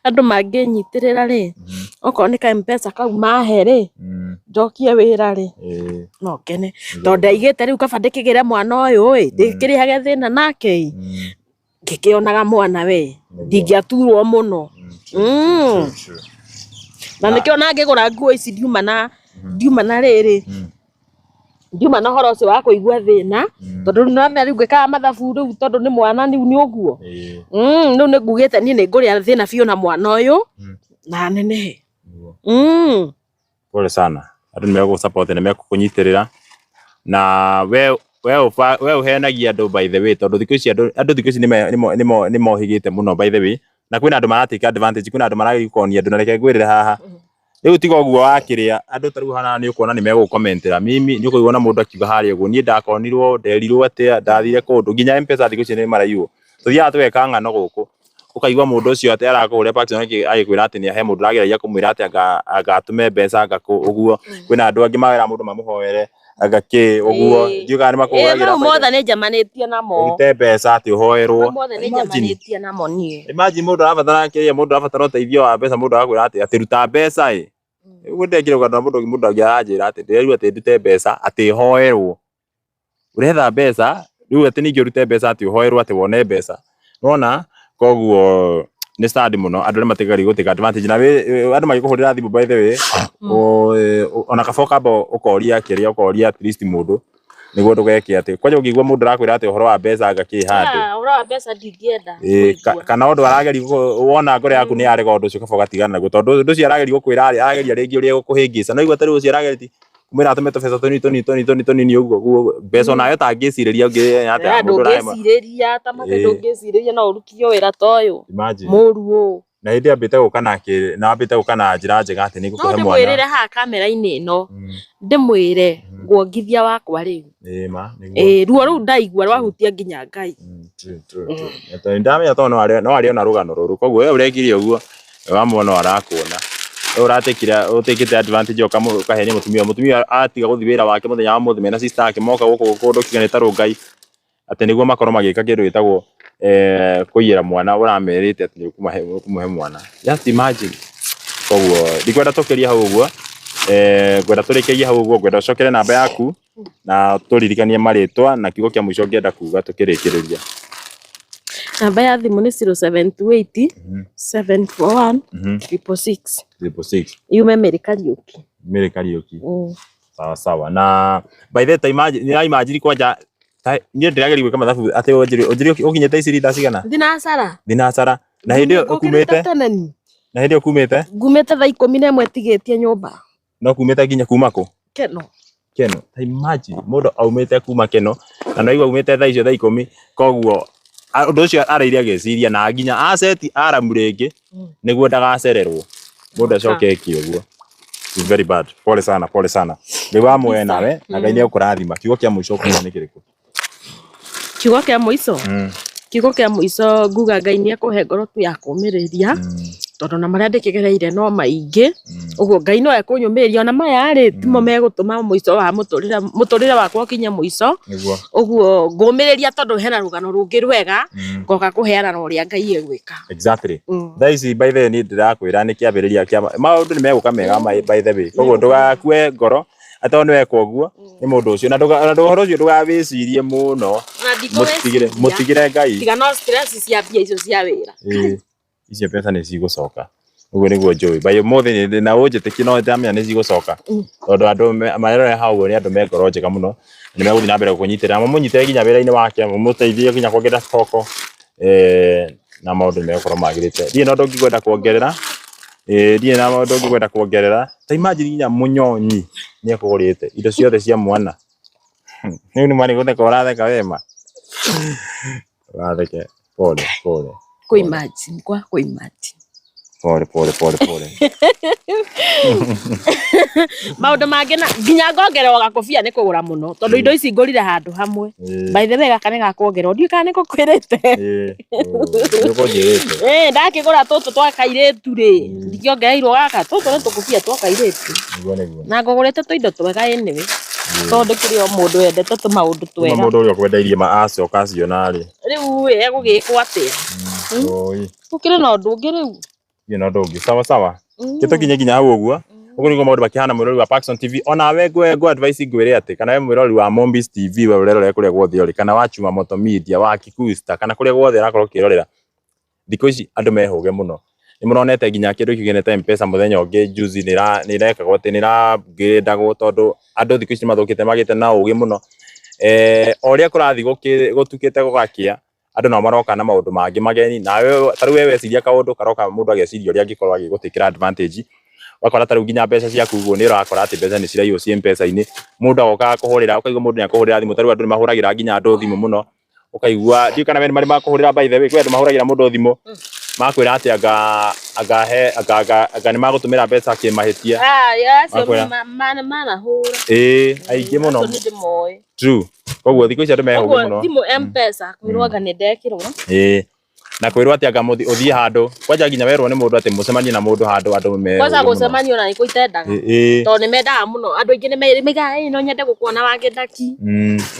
Andũ mangĩnyitĩrĩra rĩ, okorwo nĩ ka M-Pesa kau mahe rĩ, njokie wĩra rĩ, no ngene. Tondũ ndaigĩte rĩu kaba ndĩkĩgĩre mwana ũyũ ĩ, ndĩkĩrĩhage thĩna nake ĩ, ngĩkĩonaga mwana we, ndingĩaturwo mũno. Na nĩkĩo ona ngĩgũra nguo ici ndiuma na ndiuma na rĩrĩ, ndiuma na ũhoro ũcio wa kũigua thĩna, tondũ rĩu nĩwamenya rĩu ngĩkaga mathabu rĩu tondũ nĩ mwana rĩu nĩ ũguo. Rĩu nĩ ngugĩte niĩ nĩ ngũrĩa thĩna biũ na mwana ũyũ na nenehe. Pole sana. Andũ nĩ megũgũ support nĩ megũkũnyitĩrĩra na we we ũheanagia andũ by the way tondũ thikũ ici andũ thikũ ici nĩ mohĩgĩte mũno by the way na kwĩna andũ mara take advantage kwĩna andũ marageria gũkonia andũ na reke ngwĩrĩre haha rĩu tiga ũguo wakĩrĩa andũ ta rĩu hana nĩ ũkuona nĩ megũgũkomentera mimi nĩ ũkũigua na mũndũ akiuga harĩa ũguo niĩ ndakonirwo nderirwo atĩa ndathire kũndũ nginya M-Pesa thikũ ici nĩ maraiywo tũthiaga tũgeka ng'ano gũkũ ũkaigua mũndũ ũcio atĩ arakũhũrĩra Paxson agĩkwĩra atĩ nĩ he mũndũ ũrageragia kũmwĩra atĩ anga atũme mbeca anga kũ ũguo kwĩna andũ angĩ mawĩra mũndũ mamũhoere anga kĩ ũguo ndiũĩ kana nĩ makũhũragĩra Mau mothe nĩ njemanĩtie namo. Ũrute mbeca atĩ ũhoerwo. Mau mothe nĩ njemanĩtie namo niĩ. Imagine mũndũ arabatara kĩrĩa mũndũ arabatara ũteithio wa mbeca mũndũ agakwĩra atĩ atĩ ruta mbeca ĩ. Ũguo ndekire ũganda mũndũ mũndũ angĩ aranjĩra atĩ ndĩrerirwo atĩ ndute mbeca atĩ hoerwo. Ũretha mbeca rĩu atĩ ningĩ ũrute mbeca atĩ ũhoerwo atĩ wone mbeca. Nĩwona koguo nĩ sad mũno andũ arĩa matigeria gũ take advantage na andũ magĩkũhũrĩra thimũ by the way ona kaba ũkamba ũkoria kĩrĩa ũkoria at least mũndũ nĩguo ndũgeke atĩ kwanja ũngĩigua mũndũ arakwĩra atĩ ũhoro wa mbeca anga kĩ handũ Ũhoro wa mbeca ndingĩenda. Kana ũndũ arageria wona ngoro yaku nĩ yarega ũndũ ũcio kaba ũgatigana naguo tondũ ũndũ ũcio arageria gũkwĩra rĩ arageria rĩngĩ ũrĩa egũkũhĩngĩca no igua ta rĩu ũcio arageria kumwĩra atũme tũbeca tũnini tũnini tũnini tũnini tũnini ũguo ũguo mbeca onawe ũtangĩcirĩria ũngĩ atĩa mũndũ ũrarema ndũngĩcirĩria ta mathe ndũngĩcirĩria no ũrutithio wĩra ta ũyũ mũru ũũ na hĩndĩ ambĩte gũka na na ambĩte gũka na njĩra njega atĩ nĩ ngũkũhe mwana. No ndĩmwĩrĩre haha kamera-inĩ ĩno ndĩmwĩre nguongithia wakwa rĩu. Ĩĩ ma nĩguo. Ĩĩ ruo rũu ndaigua rwahutia nginya Ngai. True true true. Tondũ ndamenya tondũ no arĩ ona rũgano rũrũ koguo we ũrekire ũguo wamwona no arakuona. We ũratekire ũtekĩte advantage ũkahenia mũtumia mũtumia atiga gũthiĩ wĩra wake mũthenya wa ũmũthĩ mena sister yake moka gũkũ kũndũ kiuga nĩ ta Rũngai atĩ nĩguo makorwo magĩka kĩndũ gĩtagwo kũiyĩra mwana ũramerĩte atĩ nĩ ũkũmũhe mwana. Just imagine. Koguo ndikwenda tũkĩrie hau ũguo, ngwenda tũrĩkĩrie hau ũguo, ngwenda ũcokere namba yaku na tũririkanie marĩtwa na kiugo kĩa mũico ũngĩenda kuga tũkĩrĩkĩrĩria. Namba ya thimũ nĩ 0728 741 666. 666. Yume Mary Kariuki. Mary Kariuki. Sawa sawa. Na by the time imagine imagine kwanja niĩ ndĩrageria gwĩka mathabu atĩ ũnjĩre ũkinyĩte iciri thaa cigana? Thinacara. Thinacara. Na hĩndĩ ĩyo ũkumĩte? Na hĩndĩ ĩyo ũkumĩte? Ngumĩte thaa 11 tigĩtie nyũmba. No kumĩte nginya kuma kũ? Keno. Keno. Ta imagine mũndũ aumĩte kuma Keno na naigua aumĩte thaa icio thaa 10 koguo ũndũ ũcio araire agĩciria na nginya aceti aramu rĩngĩ nĩguo ndagacererwo mũndũ acoke eke ũguo. It's very bad. Pole sana, pole sana. Ngai wa muoye nawe na Ngai nĩekũrathima. Kiugo kĩa mũico ũkuga nĩ kĩrĩkũ? Kiugo kĩa mũico? Kiugo kĩa mũico nguga Ngai nĩekũhe ngoro tu ya kũũmĩrĩria tondũ na marĩa ndĩkĩgereire no maingĩ ũguo Ngai no ekũnyũmĩrĩria ona maya rĩ timo megũtũma mũico wa mũtũrĩre wakwa ũkinye mũico ũguo ngũmĩrĩria tondũ hena rũgano rũngĩ rwega ngoka kũheana na ũrĩa Ngai egwĩka. Exactly. Thaa ici by the way niĩ ndĩrakwĩra nĩ kĩambĩrĩria kĩa maũndũ nĩ megũka mega by the way koguo ndũgakue ngoro atĩ nĩ weka ũguo nĩ mũndũ ũcio na ũhoro ũcio ndũgawĩcirie mũno, mũtigĩre Ngai. Tiga no stress cia mbia icio cia wĩra. Icio mbeca nĩ cigũcoka ũguo nĩguo njũĩ by ũmũthĩ na ũnjĩtĩkie no ndamenya nĩ cigũcoka tondũ andũ marerore hau ũguo nĩ andũ me ngoro njega mũno nĩ megũthiĩ na mbere gũkũnyitĩrĩra mamũnyitĩre nginya wĩra-inĩ wake mamũteithie nginya kuongerera stock na maũndũ nĩ megũkorwo magĩrĩte. Ndirĩ na ũndũ ũngĩ ngwenda kuongerera, ndirĩ na ũndũ ũngĩ ngwenda kuongerera. Ta imagine nginya mũnyonyi nĩ ekũgũrĩte indo ciothe cia mwana. Rĩu nĩ ma nĩ gũtheka ũratheka we ma? Ũratheke, pole pole. Kũ imagine, kwa kũ imagine. Pole pole pole pole. Maũndũ mangĩ na nginya ngongererwo gakobia nĩ kũgũra mũno tondũ indo ici ngũrire handũ hamwe. By the way gaka nĩ gakuongererwo ndiũĩ kana nĩ ngũkwĩrĩte. Nĩ ũkũnjĩrĩte. Ndakĩgũra tũtũ twa kairĩtu rĩ ndikĩongereirwo gaka tũtũ nĩ tũkobia twa kairĩtu. Nĩguo nĩguo. Na ngũgũrĩte tũindo twega anyway tondũ kĩrĩ o mũndũ wendete tũmaũndũ twega. Mũndũ ũrĩa ũkwendeirie ma acoka aciona rĩ. Rĩu egũgĩkwo atĩa? Gũkĩrĩ na ũndũ ũngĩ rĩu. Ndirĩ na ũndũ ũngĩ. Sawa sawa. Gĩtũkinye nginya hau ũguo. Ũguo nĩguo maũndũ makĩhana mwĩrori wa Paxson TV. Onawe ngũ advice ngwĩre atĩ kana we mwĩrori wa Mombis TV we ũrerorera kũrĩa guothe ũrĩ kana wa Chuma Moto Media wa Kikuyu Star kana kũrĩa guothe ũrakorwo ũkĩrorera. Thikũ ici andũ mehũge mũno. Nĩ mũronete nginya kĩndũ gĩkĩ kĩnete M-Pesa mũthenya ũngĩ juzi nĩ ĩrekagwo atĩ nĩ ĩra-upgrade-agwo tondũ andũ thikũ ici nĩ mathũkĩte magĩte na ũgĩ mũno. O ũrĩa kũrathiĩ gũtukĩte gũgakĩa andũ nao maroka na maũndũ mangĩ mageni nawe ta rĩu we weciria kaũndũ karoka mũndũ ageciria ũrĩa angĩkorwo agĩgũtĩkĩra advantage ũgakora ta rĩu nginya mbeca ciaku ũguo nĩ ũrakora atĩ mbeca nĩ ciraiywo ciĩ M-Pesa-inĩ mũndũ agoka agakũhũrĩra ũkaigua mũndũ nĩ akũhũrĩra thimũ ta rĩu andũ nĩ mahũragĩra nginya andũ thimũ mũno ũkaigua ndiũĩ kana we nĩ marĩ makũhũrĩra by the way kwĩ andũ mahũragĩra mũndũ thimũ makwĩra atĩ anga anga he anga anga anga nĩ magũtũmĩra mbeca kĩmahĩtia. Acio manahũra. Ĩĩ aingĩ mũno. Acio nĩ ndĩmoĩ. True. Koguo thikũ ici andũ mehũgĩ mũno. Thimũ M-Pesa kwĩrwo anga nĩ ndekĩrwo. Ĩĩ. Na kwĩrwo atĩ anga ũthiĩ handũ kwanja nginya werwo nĩ mũndũ atĩ mũcemanie na mũndũ handũ andũ mehũgĩ Kwanza gũcemania ona nĩkuo itendaga. Ĩĩ. Tondũ nĩ mendaga mũno andũ aingĩ nĩ maigaga ĩĩ no nyende gũkuona Wangĩndaki.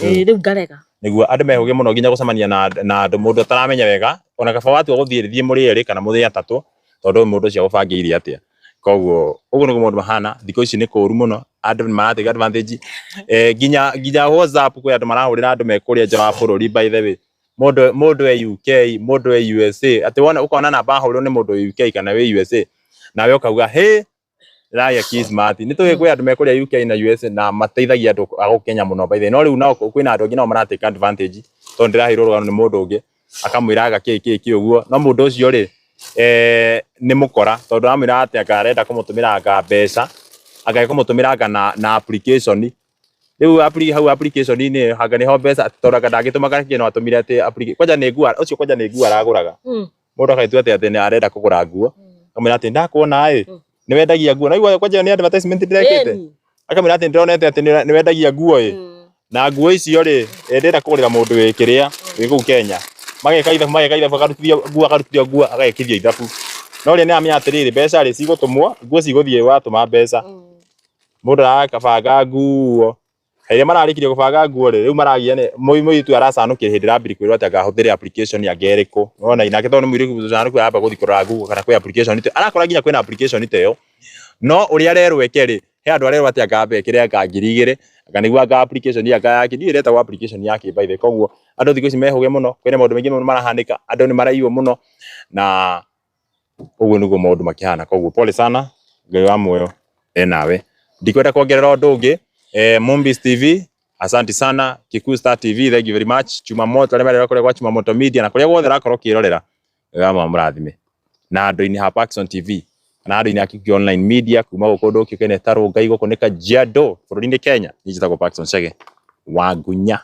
Ĩĩ rĩu ngarega. Nĩguo andũ mehũgĩ mũno nginya gũcemania na andũ mũndũ ataramenya wega ona kaba watua gũthiĩ thiĩ mũrĩ erĩ kana mũrĩ atatũ tondũ mũndũ ũcio agũbangĩire atĩa. Koguo ũguo nĩguo maũndũ mahana thikũ ici nĩ kũru mũno andũ nĩ maratake advantage nginya nginya WhatsApp kwĩ andũ marahũrĩra andũ me kũrĩa nja wa bũrũri by the way mũndũ mũndũ e UK mũndũ e USA atĩ wona ũkona namba ahũrĩrwo nĩ mũndũ wĩ UK kana wĩ USA nawe ũkauga hĩ ndĩragĩa Kismat nĩ tũĩ kwĩ andũ me kũrĩa UK na USA na mateithagia andũ a gũkũ Kenya mũno by the way no rĩu nao kwĩna andũ angĩ nao maratake advantage tondũ ndĩraheirwo rũgano nĩ mũndũ ũngĩ akamwĩra anga kĩ kĩ kĩ ũguo no mũndũ ũcio rĩ nĩ mũkora tondũ aramwĩra atĩ anga arenda kũmũtũmĩra anga mbeca anga ekũmũtũmĩra anga na application rĩu hau application-inĩ anga nĩho mbeca tondũ anga ndangĩtũma kana kĩ no atũmire atĩ kwanja nĩ nguo ũcio kwanja nĩ nguo aragũraga mũndũ agaitua atĩ atĩ nĩ arenda kũgũra nguo akamwĩra atĩ ndakuona ĩ nĩ wendagia nguo naigua kwanja nĩ advertisement ndĩrekĩte akamwĩra atĩ ndĩronete atĩ nĩ wendagia nguo ĩ na nguo icio rĩ ndĩrenda kũgũrĩra mũndũ wĩ kĩrĩa wĩ kũu Kenya mageka ithabu mageka ithabu akarutithio nguo akarutithio nguo agekithio ithabu no rĩrĩa nĩaramenya atĩrĩrĩ mbeca rĩ cigũtũmwo nguo cigũthiĩ watũma mbeca mũndũ arakabanga nguo rĩrĩa mararĩkirie gũbanga nguo rĩ rĩu maragia nĩ mũirĩtu aracanũkire hĩndĩ ĩrambiri kwĩrwo atĩ anga ahũthĩre application anga ĩrĩkũ nĩwona nake tondũ nĩ mũirĩtu mũcanũku aramba gũthiĩ kũrora Google kana kwĩ application ta arakora nginya kwĩna application ta ĩyo no ũrĩa arerwo eke rĩ he andũ arerwo atĩ anga ambe ekĩre anga 2000 Anga nĩguo anga application anga yake ndiũĩ ĩretagwo application yake by the way. Koguo andũ thikũ ici mehũge mũno, kwĩna maũndũ maingĩ mũno marahanĩka, andũ nĩ maraiywo mũno na ũguo nĩguo maũndũ makĩhana. Koguo pole sana, Ngai wa muoyo enawe. Ndikwenda kuongerera ũndũ ũngĩ. Mombis TV, asante sana. Kikuyu Star TV, thank you very much. Chuma Moto, arĩa marerora kũrĩa gwa Chuma Moto Media na kũrĩa guothe ũrakorwo ũkĩrorera, Ngai wa muoyo amũrathime. Na andũ-inĩ ha Parkson TV na andũ-inĩ a Kikuyu Online Media kuma gũkũ ũndũ ũkĩũkaine ta Rũngai, gũkũ nĩ Kajiado bũrũri-inĩ Kenya. Niĩ njĩtagwo Parkson Chege wa Ngunya.